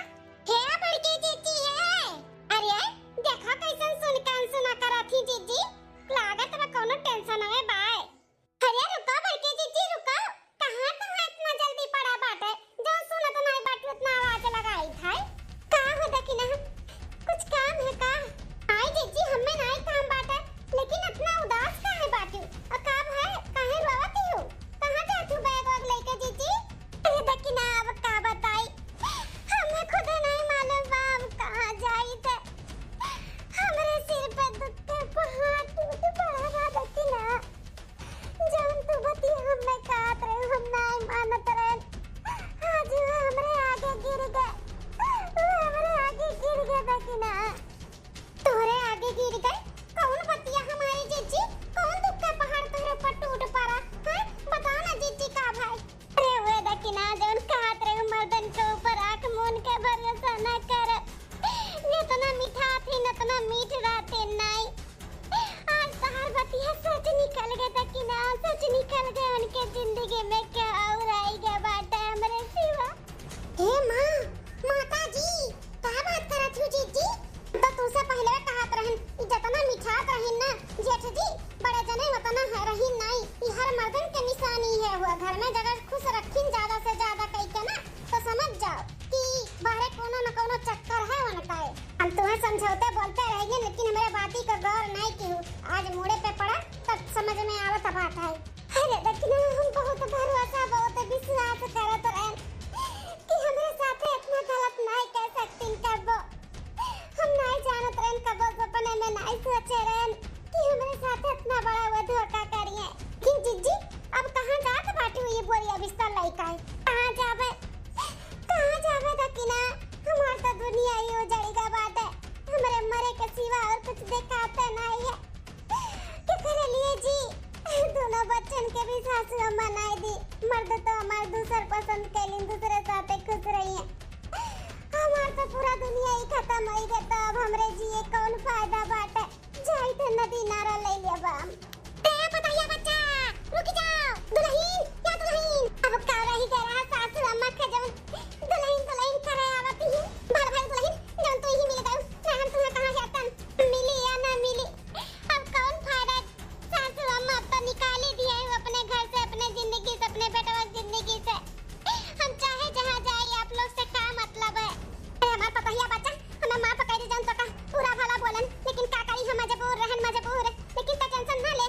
हे बड़की जीजी, हे। अरे, देखा कैसन सुन के अनसुना करत ही जीजी। लागत बा कौनो tension में बाय। अरे रुका बड़की जीजी, रुका। कहाँ, कहाँ इतना जल्दी पड़ा बाटे? जो सुनत नाई बाटू उतना आवाज लगाई था। का हो दकिना, कुछ काम है का? आई जीजी, हमें नाई काम बाटे, लेकिन इतना उदास काहे बाटू? और का है, काहे रोवत ही हो? कहाँ जात हो bag वैग लेके जीजी? अरे दकिना, अब का बताई, हमें खुदे नहीं मालूम बा हम कहाँ जाई थे। हमरे सिर पे दुख के पहाड़ टूट पड़ा बा दकिना। जौन तू बतिया हमें कहत रहे, हम नाई मानत रहे। आज वो हमरे आगे गिर गए, वो हमरे आगे गिर गए दकिना। तोहरे आगे गिर गए? कौन बतिया हमारी जीजी? कौन दुख का पहाड़ तोहरे ऊपर टूट पड़ा? हैं? बताओ ना जीजी का भाई। अरे वे दकिना, जौन कहत रहे मर्दन के ऊपर आँख मून के भरोसा ना कर। जितना मीठा थी, उतना मीठ रहते नाई। आज तहार बतिया सच निकल गए दकिना, सच निकल गए। उनके जिंदगी में क्या और आई गए बाटे हमरे सिवा। हे माँ, माता जी, का बात करत हूँ जीजी? तो तुमसे पहले कहत रहन, ई जतना मिठात रहिन ना जेठ जी, बड़े जने उतना है रहिन नाई। ई हर मर्दन के निशानी है हुआ, घर में जगह खुश रखिन ज्यादा से ज्यादा कई के ना, तो समझ जाओ कि बाहरे कोनो न कोनो चक्कर है उनका है। हम तुम्हें समझौते बोलते रहेंगे, लेकिन हमारे बाती का गौर नहीं की हूँ। आज मूड़े पे पड़ा तब समझ में आवत बात है। अरे दकिना, हम बहुत भरोसा, बहुत विश्वास करत रहन कि हमरे साथे इतना गलत नाई कर सकतीन कबो। हम नाई जानत रहन, कबो सपने में नाई सोचे रहन कि हमरे साथे इतना बड़ा वो धोखा करिए। लेकिन जीजी, अब कहाँ जात बाटू ये बोरिया बिस्तर लइका है? कहाँ जाबे? कहाँ जाबे दकिना? हमार तो दुनिया ही उजड़ गा बाटे। हमरे मरे के सिवा और कुछ देखाते नाई है। केकरे लिए जी? दोनों बच्चन के भी सासू अम्मा नाई दी। मर्द तो हमार दूसर पसंद कैलिन, दूसरे साथे खुश रही है। हमार तो पूरा दुनिया ही खत्म होई गए, तो अब हमरे जिए कौन फायदा बाटे? जाई थे नदी नारा ले लिया बाम। ए पतैया बच्चा, रुक जाओ। दुल्हन, या दुल्हन, अब का रही गया रहा सासू अम्मा के जवन दुल्हन, दुल्हन करे आवत ही। भल भल दुल्हन, जवन तू ही मिल गयो। ना हम तुम्हें कहाँ जातन? मिली या ना मिली, अब कौन फायदा? सासू अम्मा अब तो निकाली दिए हो अपने घर से, अपने जिंदगी से, अपने बेटवा की जिंदगी से। हम चाहे जहाँ जाए, आप लोग से का मतलब है? अरे हमार पतोहिया बच्चा, हमें माफ कर दे, जौन तोका बुरा भला बोलन, लेकिन का करी, हम मजबूर रहन, मजबूर। लेकिन तो tension ना ले,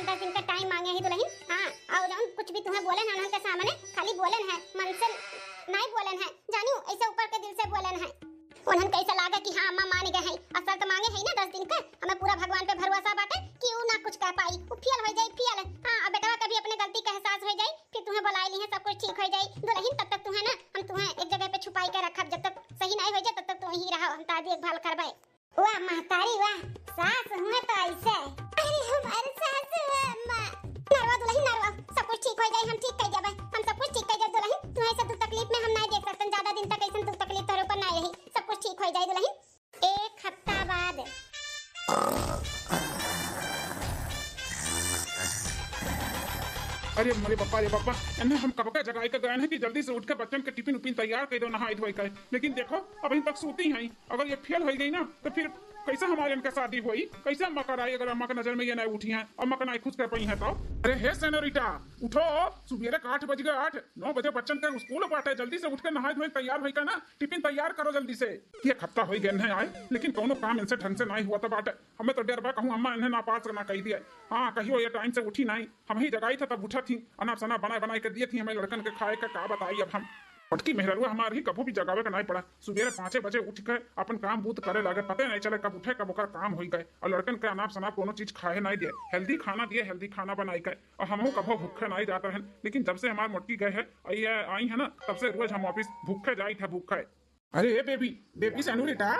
दस दिन का टाइम मांगे ही दुलहिन। हाँ, अउ जउन कुछ भी तुहें बोलेन है उन्हन के सामने, खाली बोलेन है, मन से नाहीं बोलेन है, जानिउ, अइसे ऊपर के दिल से बोलेन है। उन्हन कइसे लागे कि हाँ, अम्मा मान गए हैं, अउ शर्त मांगे है ना दस दिन का, हमें पूरा भगवान पे भरोसा बाटे कि उ ना कुछ कह पाई, उ फेल होइ जाई, फेल। हाँ, अब बेटवा के भी अपने गलती का एहसास होइ जाई, फिर तुहें बुलाइ लिहे, सब कुछ ठीक होइ जाई। दुलहिन, तब तक तुहें ना, हम तुहें एक जगह पे छुपाइ के रखब, जब तक सही नाहीं होइ जाए, तब तक तू यहीं रहो, हम तार देखभाल करबे। वाह महतारी वाह, सास हुए तो अइसे। अरे हमार सास हुए अम्मा। नरवा दुलहिन नरवा, सब कुछ ठीक होइ जाई, हम ठीक कइ देबे, हम सब कुछ ठीक कइ देब दुलहिन। तुहें अइसे दुख तकलीफ में हम नाहीं देख सकतन, ज्यादा दिन तक अइसन दुख तकलीफ तोहरे ऊपर नाहीं रही, सब कुछ ठीक होइ जाई दुलहिन। एक हफ्ता बाद। अरे मरे पप्पा, रे पप्पा, एन्हें हम कब का जगाइ के गएन है कि जल्दी से उठ के बच्चन के टिफिन उफिन तैयार कइ देउ, नहाइ धोइ के, लेकिन देखो अबहीं तक सूती हैं। अगर ये फेल होइ गई ना तो फिर कइसे हमार इनका शादी होई, कइसे अम्मा कराई अगर अम्मा के नजर में ये नाहीं उठी हैं, अम्मा का नाहीं खुश कर पइहैं तो। अरे हे सेनोरिटा, उठो, सुबेरे के आठ बजि गए, आठ, नौ बजे बच्चन के स्कूल बाटे, जल्दी से उठ के नहाइ धोइ तैयार होइ के ना टिफिन तैयार करो जल्दी से। एक हफ्ता होइ गए इन्हें आए, लेकिन कउनो काम इनसे ढंग से नाहीं हुआ था बाटे। हमें तो डर बा कहूँ अम्मा इन्हें नापास ना कइ दिए। हाँ, कहियो ये टाइम से उठी नाहीं, हमहीं जगाई था तब उठत ही, अनाप शनाप बनाइ बनाइ के दिए थी हमें लड़कन के खाए का, का बताई अब हम। मोटकी मेहररुआ हमार ही कभू भी जगावे का नाहीं पड़ा, सुबेरे पाँचे बजे उठ के अपन काम बूत करे लागे, पते नाहीं चले कब उठे कब ओकर काम होइ गए। अउ लड़कन के अनाप शनाप कउनो चीज खाए नाहीं दिए, हेल्दी खाना दिए, हेल्दी खाना बनाइ के। अउ हमहू कभो भूखे नाहीं जात रहेन, लेकिन जब से हमार मोटकी गए है, अउ ये आई है ना, तब से रोज हम ऑफिस भूखे जाइत है, भूखे। अरे ए बेबी, बेबी सेनोरिटा।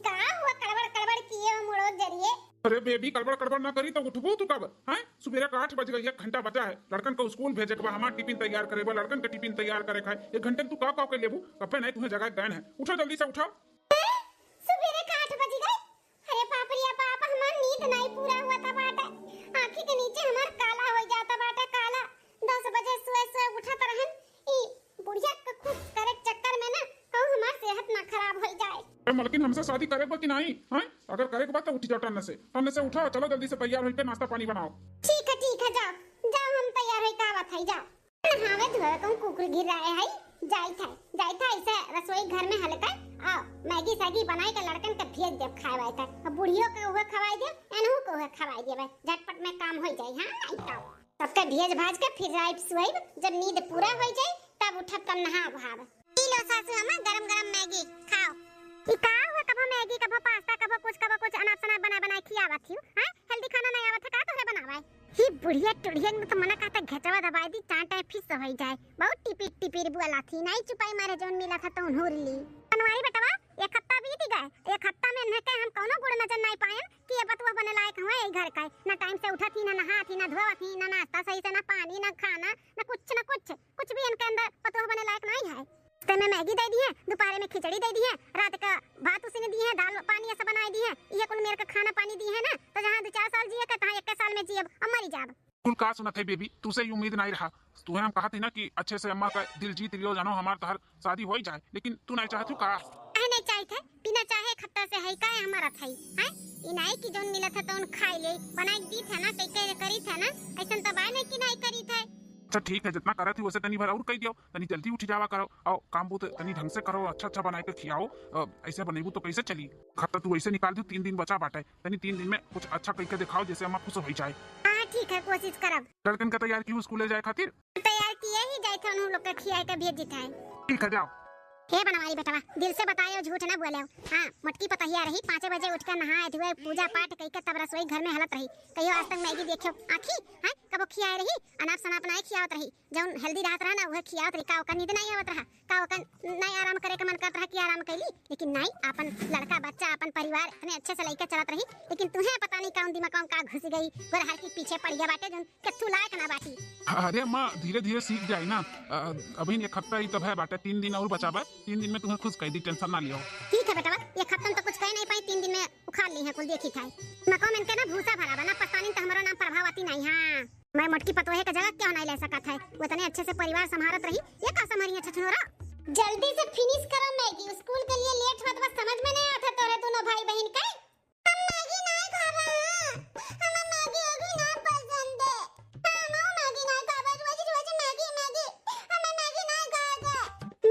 का हुआ, कड़बड़ कड़बड़ किए हो मुड़ो जरिए? अरे बेबी, कड़बड़ कड़बड़ ना करी तो उठबू तू कब? हैं? सुबेरे का आठ बज गए, एक घंटा बचा है, लड़कन को स्कूल भेजे के बा, हमार टिफिन तैयार करे बा, लड़कन के टिफिन तैयार करे का है। एक घंटे में तू का का के लेबू? कब्बे नाहीं तुहें जगाए गएन है, उठो जल्दी से उठो। हैं? सुबेरे का आठ बज गए? अरे बाप रे बाप, हमार नींद नाहीं पूरा हुआ था बाटे, आँखी के नीचे हमार काला होइ जाता बाटे, काला। दस बजे सोए सोए उठत रहेन, ई बुढ़िया के खुश करे के चक्कर में ना कहूँ हमार सेहत ना खराब होइ जाए। ए मलकिन, हमसे शादी करे बा कि नाहीं? हैं? अगर करे के बा तो उठ जाओ टन्ने से, टन्ने से उठो, चलो जल्दी से तैयार होइके नाश्ता पानी बनाओ। ठीक है, ठीक है, जाओ, जाओ, हम तैयार होइके आवत है, जाओ। नहावे धोवे कहूँ कुकुर गिर रहे है, जाइत है, जाइत है, अइसे रसोई घर में हलका, आ, मैगी सैगी बनाइ के लड़कन के भेज देब खाए वाए तक। अब बुढ़ियो के उहे खवाइ देब, एनहू के उहे खवाइ देब, झटपट में काम होइ जाई। हाँ, नाहीं तो सबके भेज भाज के फिर आइब सुआइब, जब नींद पूरा होइ जाई, तब उठब, तब नहाब वहाब। ई लो सासू अम्मा, गरम गरम मैगी खाओ। ई का हुआ, कभो मैगी, कभो पास्ता, कभो कुछ, कभो कुछ, अनाप शनाप बनाए बनाए खियावत हियो, हैं? हेल्दी खाना नाहीं आवत है का तोहरे बनावे? ही बुढ़िया टुढ़िया में तो मना कहता घेचवा दबाइ दी, चार टाइम फिस होइ जाए। बहुत टिपिर टिपिर बोला थी, नाहीं चुपाई मारे जउन मिला था तउन हुर ली। बनवारी बेटवा, एक हफ्ता बीत गए, एक हफ्ता में इन्हें के हम कउनो गुण नजर नाहीं पाएन कि ये बतुआ बने लायक हुआ यही घर का। ना टाइम से उठत ही, ना नहात ही, ना धोवत ही, ना नाश्ता सही से, ना पानी, ना खाना, ना कुछ, ना कुछ, कुछ भी इनके अंदर पतोह बने लायक नाहीं है। ते में मैगी दइ दिहे, दुपहरे में खिचड़ी दइ दिहे, रात का भात उसीने दिहे, दाल पानी अइसा बनाइ दिहे, इहे कुल मेर के खाना पानी दिहे ना, तो जहाँ दो चार साल जिए के, तहाँ एक साल में जियब अउ मरी जाब। कुल का सुनत है बेबी, तुसे ई उम्मीद नाहीं रहा। तुहे हम कहत ही ना कि अच्छे से अम्मा का दिल जीत लियो, जानो हमार तोहार शादी होइ जाए, लेकिन तू नाहीं चाहत हो का? काहे नाहीं चाहित है? बिना चाहे एक हफ्ता से है, काहे हमारा था ही, हैं? ई नाहीं कि जउन मिलत है तउन खाइ ले, बनाइ के दीत है ना, कई कई करीत है ना, अइसन तो बाय नाहीं कि नाहीं करीत है। अच्छा ठीक है, जितना करत ही वइसे तनी भर अउर कइ दियो, तनी जल्दी उठ जावा करो, अउ काम बूत तनी ढंग से करो, अच्छा अच्छा बनाइ के खियाओ, अ, अइसे बनइबू तो कइसे चली? खर्चा तू अइसे निकाल दियो, तीन दिन बचा बाटे, तनी तीन दिन में कुछ अच्छा कइ के देखाओ, जइसे अम्मा खुश होइ जाए। हाँ ठीक है, कोशिश करब। लड़कन का तैयार किहू स्कूले जाए खातिर? तैयार किए ही जाइत है, उन्हू लोग के खियाए के भेजित है। ठीक है, जाओ। हे बनवारी बेटवा, दिल से बतायो, झूठ ना बोलेउ। हाँ, मोटकी पतोहिया रही, पाँचे बजे उठ के नहाए धोए, पूजा पाठ कइ के तब रसोई घर में हलत रही। कहियो आज तक मैगी देखियो आँखी, हैं? कबो खियाए रही, अनाप शनाप नाहीं खियावत रही। जउन हेल्दी रहत रहा ना, उहे खियावत रही। का ओकर नींद नाहीं आवत रहा? का ओकर नाहीं आराम करे के मन करत रहा कि आराम कइली? लेकिन नाहीं, आपन लड़का बच्चा, आपन परिवार इतने अच्छे से लइके चलत रही, लेकिन तुहें पता नाहीं कउन दिमाग में का घुस गई, गोरहर के पीछे पड़िया बाटे, जउन केथू लायक ना बाटी। अरे अम्मा, धीरे धीरे सीख जाई ना। अ, अभी एक हफ्ता ही तब है बाटे, तीन दिन अउर बचा बा, तीन दिन में तुहें खुश कइ दी, tension ना लियो। ठीक है बेटवा, एक हफ्ता में तो कुछ कइ नाहीं पाई, तीन दिन में उखाड़ ली है कुल, देखी था। मको में इनके ना भूसा भरा बा ना, पछतानी तो हमरो नाम प्रभावती नाहीं। हाँ, मैं मोटकी पतोहे का जगह क्यों नाहीं ले सकत है, वो इतने अच्छे से परिवार संभारत रही, ये का संभारी है छछनोरा? जल्दी से finish करो मैगी, स्कूल के लिए late होत बा, समझ में नाहीं आवत है तोरे दुनो भाई बहिन के। हम मैगी नाहीं खाबा, हमें मैगी ओगी ना पसंद है। हम मैगी नाहीं खाबा, रोज रोज मैगी, मैगी, हमें मैगी नाहीं खाबा।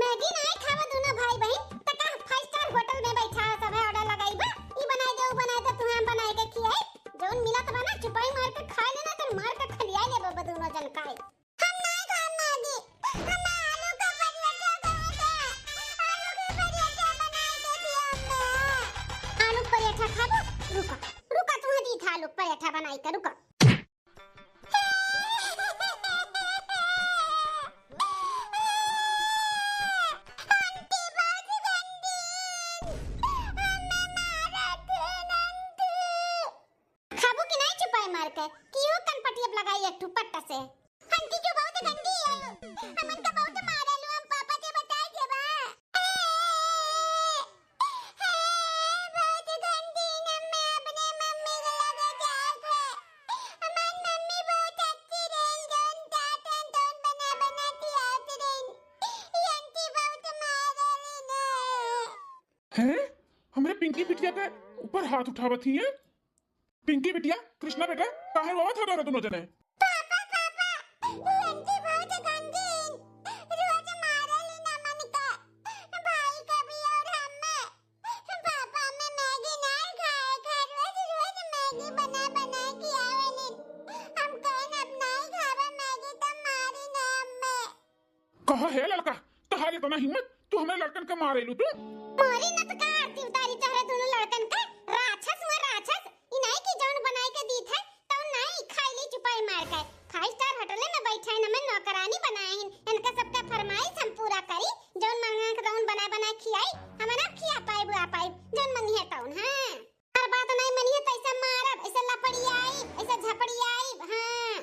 मैगी नाहीं खाबा दुनो भाई बहिन, त का five star hotel में बैठा है सब है order लगाई बा, ई बनाइ दे, ऊ बनाइ दे, तुहें हम बनाइ के खियाई। जउन मिलत बा ना, चुपाई मार के खाइ लेना, तो मार के खलिया ले बाबा दोनों जन खाए। हम नाहीं खाब मैगी, हमें आलू के पराठा खाए के, आलू के पराठा बनाए के दिया अम्मा। आलू के पराठा खाबो? रुका, रुका, तुम्हें दी था आलू के पराठा बनाए के, रुका। आंटी बहुत गंदी, हमें मारत है आंटी। खाबू कि नाहीं चुपाई मार के? कि हो कनपटी अब लगाई एक ठो पट्टा से। आंटी जो बहुत गंदी है, हमन का बहुत मारेलू, हम पापा के बताए देबा। बहुत गंदी, हमें अपने मम्मी के लगे जाए थे। हमार मम्मी बहुत अच्छी रही, जौन चाहत हैं तौन बना बना खियात रही। ये आंटी बहुत मारेली ना। हैं? हमरे पिंकी बिटिया के ऊपर हाथ उठावत ही हैं? पिंकी बिटिया, कृष्णा बेटा, काहे रोवत हो रहे दोनों जने? पापा, पापा, ये आंटी बहुत गंदी, रोज मारेली ना मन का, भाई का भी और हमें। पापा, हमें मैगी नाहीं खाए, खाए, रोज, रोज मैगी बना, बना के आवेली। हम कहन अब नाहीं खाबा मैगी, तो मारी ना हमें। कहा है लड़का, तोहार इतना हिम्मत, तू हमरे लड़कन के मारेलू तू? मारी न त का आरती उतारी तोहरे दोनों लड़कन के, राक्षस हुआ राक्षस। ई नाहीं कि जौन बनाई के दीत है, तौन नाहीं, खाई ली चुपाई मार के। Five star होटले में बैठे हैं, हमें नौकरानी बनाए हैं, इनका सबका फरमाइश हम पूरा करी, जौन मांगे के तौन बनाए बनाए खियाई, हम ना खिया पाइब, आ पाइब, जौन मंगिहे तौन, हाँ। हर बात नाहीं मनिहे त ऐसे मारब, ऐसे लपड़ियाई, ऐसे झपड़ियाई, हाँ।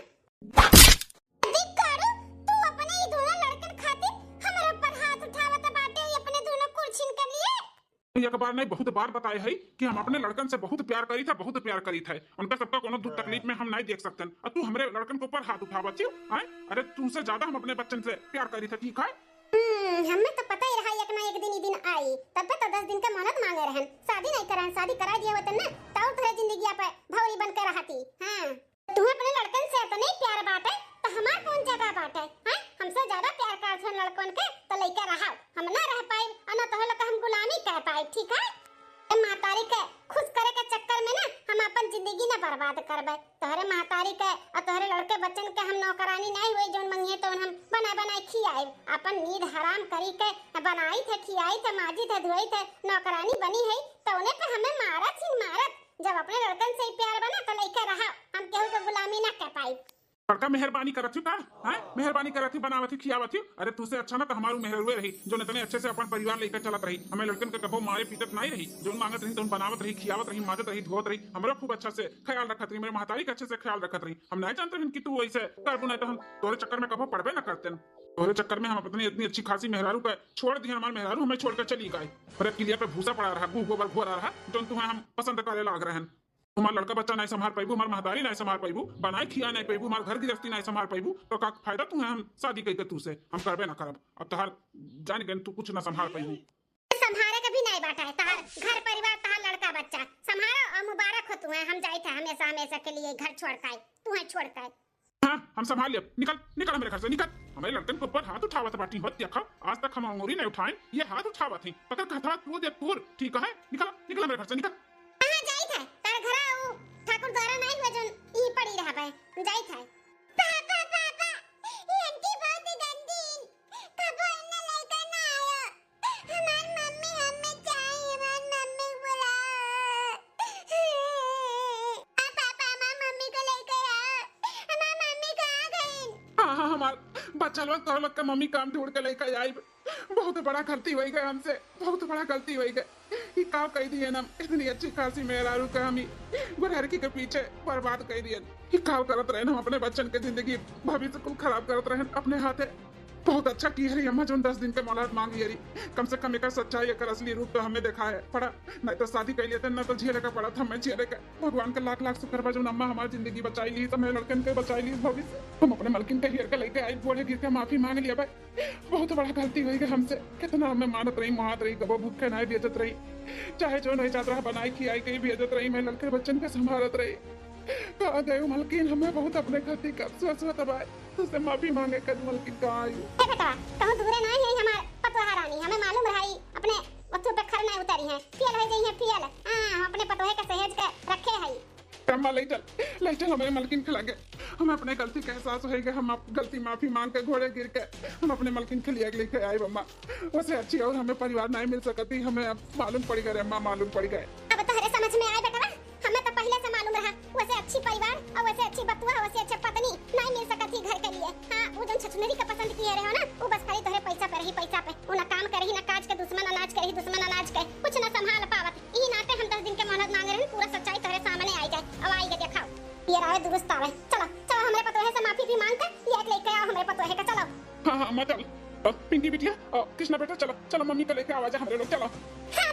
देख कारू, तू अपने ई दोनों लड़कन खातिर हमरे ऊपर हाथ उठावत बाटे, ई अपने दोनों कुर्सिन के लिए। एक बार नहीं, बहुत बार बताए है कि हम अपने लड़कन से बहुत प्यार करी था, बहुत प्यार करी था। उनका सबका कोनो दुख तकलीफ में हम नहीं देख सकतन, और तू हमरे लड़कन के ऊपर हाथ उठावत छियो, हैं? अरे, तू से ज्यादा हम अपने बच्चन से प्यार करी था, ठीक है? हम्म, हमें तो पता ही रहा एक ना एक दिन ई दिन आई, तब तो दस दिन का मोहलत मांगे रहन, शादी नहीं करन, शादी करा दिए होतन ना, तो और तोहरे जिंदगी पे भौरी बन के रहती। हाँ। तुम्हें अपने लड़कन से इतने प्यार बाटे, तो हमार कौन जगह बाटे? हैं? हमसे ज्यादा प्यार करत हन लड़कन के, तो लइके रहाओ। हम ना रह पाइब, और ना तोहरे लोग के हम गुलामी कह पाइब, ठीक है? ए महतारी के खुश करे के चक्कर में ना हम अपन जिंदगी ना बर्बाद करबे। तोहरे महतारी के और तोहरे लड़के बच्चन के हम नौकरानी नहीं हुई, जौन मंगिहे तौन हम बनाए बनाए खियाइब। अपन नींद हराम करी के बनाई थे, खियाई थे, माजी थे, धोई थे, नौकरानी बनी है, तौने पे हमें मारत ही मारत। जब अपने लड़कन से ही प्यार बना, तो लइके रहा, हम केहू के गुलामी ना कह पाइब। बड़का मेहरबानी करत ही का? हैं? मेहरबानी करत ही, बनावत ही, खियावत ही। अरे, तू से अच्छा ना तो हमारू मेहरुए रही, जौन इतने अच्छे से अपन परिवार लेकर चलत रही। हमें लड़कन के कबो मारे पीटत नहीं रही, जौन मांगत रही, तौन बनावत रही, खियावत रही, माजत रही, धोत रही। हमरो खूब अच्छा से ख्याल रखत रही, मेरे महतारी के अच्छे से ख्याल रखत रही। हम नहीं जानते रहन कि तू ऐसे करबू, नहीं तो हम तोरे चक्कर में कबो पड़बे ना करते। तोरे चक्कर में हम अपनी इतनी अच्छी खासी मेहरारू का छोड़ दिए, हमारे मेहरारू हमें छोड़ कर चली गई। अरे, किलिया पे भूसा पड़ा रहा, गू गोबर घोरा रहा, जौन तुम्हें हम पसंद करे लाग रहन। हमार लड़का बच्चा नहीं संभाल पाइबू, हमार महतारी नहीं संभाल पाइबू, बनाए खिया नहीं पाइबू, हमार घर गृहस्थी नहीं संभाल पाइबू, तो का फायदा तुम्हें हम शादी करके तू से? हम करबे ना करब। अब तहार जान गए, तू कुछ ना संभाल पाइबू। संभारे के भी नहीं बाटा है, तहार घर परिवार, तहार लड़का बच्चा संभालो और मुबारक हो तुम्हें। हम जाइत है हमेशा हमेशा के लिए घर छोड़ के, तुम्हें छोड़ के। हाँ, हम संभाल लेब। निकल, निकल हमरे घर से, निकल। हमरे लड़कन के ऊपर हाथ उठावत बाटी, होत देखा, आज तक हम अंगूरी नहीं उठाइन, ये हाथ उठावत है। पकड़ के हथवा तूर दे, तूर, ठीक है? निकल, निकल हमरे घर से, निकल। कहाँ जाइत है? तार घरा उ ठाकुर द्वारा नहीं हुआ, जौन ई पड़ी रहबे। हम जाइत है। पापा, पापा, ये आंटी बहुत गंदी, कबो इन्हें लेकर ना आयो। हमार मम्मी हमें चाहिए, हमार मम्मी को बुलाओ। आ पापा, हमार मम्मी को लेकर आओ। हमार मम्मी कहाँ गई? हाँ, हाँ, हमार बच्चा लोग, तोहर लोग के मम्मी काम ढूंढ के लेकर आई। बहुत बड़ा गलती होइ गए हमसे, बहुत बड़ा गलती होइ गए। ये का कह दिए ना, इतनी अच्छी खासी मेहरारू का हम ही गुरहरकी के पीछे बर्बाद कर दिए। ये का करत रहे ना, हम अपने बच्चन के जिंदगी, भविष्य को खराब करत रहे अपने हाथे। बहुत अच्छा की हरी अम्मा, जौन दस दिन के मोहलत मांगी हरी। कम से कम एकर सच्चाई, एकर असली रूप तो हमें देखाए पड़ा, नहीं तो शादी कर लेते, ना तो झेले का पड़ा था हमें, झेले का। भगवान का लाख लाख शुक्र बा, जौन अम्मा हमारी जिंदगी बचाई ली, तो हमें लड़कन के बचाई ली भविष्य। हम अपने मलकिन के हेर के लेके आई, गोड़े गिर के माफी मांग लिया भाई। बहुत बड़ा गलती होइ गई हमसे। कितना हमें मानत रही, मारत रही, कबो भूखे नहीं बेचत रही, चाहे जो नहीं जात रहा, बनाई खियाई के बेचत रही, मैं लड़के बच्चन के संभालत रही। कहाँ गए हो मलकिन? हमें बहुत अपने खातिर का अफसोस होता बा। तुझसे माफी मांगे कर मलकिन, कहाँ आई हो? ए बेटा, कहूँ दूरे ना है हमार पतोहा रानी, हमें मालूम रही अपने ओथू पे खर नहीं उतरी है, फेल हो गई है, फेल। हाँ, हम अपने पतोहे के सहेज के रखे है। अम्मा, ले चल, ले चल हमरे मलकिन के लगे। हमें अपने गलती के एहसास होइगा, हम अप-, गलती माफी मांग के घोड़े गिर के हम अपने मलकिन के लिए लेके आए अम्मा। वैसे अच्छी और हमें परिवार नहीं मिल सकती, हमें अब मालूम पड़ गए रे अम्मा, मालूम पड़ गए। अब तोहरे समझ में आए बेटवा, हमें तो पहले से मालूम रहा, वैसे अच्छी परिवार और वैसे अच्छी बतुआ, वैसे अच्छे पत्नी नहीं मिल सकत ही घर के लिए। हाँ, वो जौन छछुनरी के पसंद किए रहे हो ना, वो बस खाली तोहरे पैसा पे रही, पैसा पे। वो ना काम करही, ना काज के, दुश्मन अनाज करही, दुश्मन अनाज के, कुछ ना संभाल पावत। ई नाते हम दस दिन के मोहलत मांगे रही, पूरा सच्चाई तोहरे सामने आई गए। अब आई गए, देखाओ। ये रहे दुरुस्त आवे। चलो, चलो, हमरे पतोहे से माफी भी मांग के ये एक लेके आओ हमरे पतोहे का, चलो। हाँ, हाँ, अम्मा, चल। अ, पिंकी बिटिया, अ, कृष्णा बेटा, चलो, चलो, मम्मी को लेके आवा जा हमरे लोग, चलो। हाँ,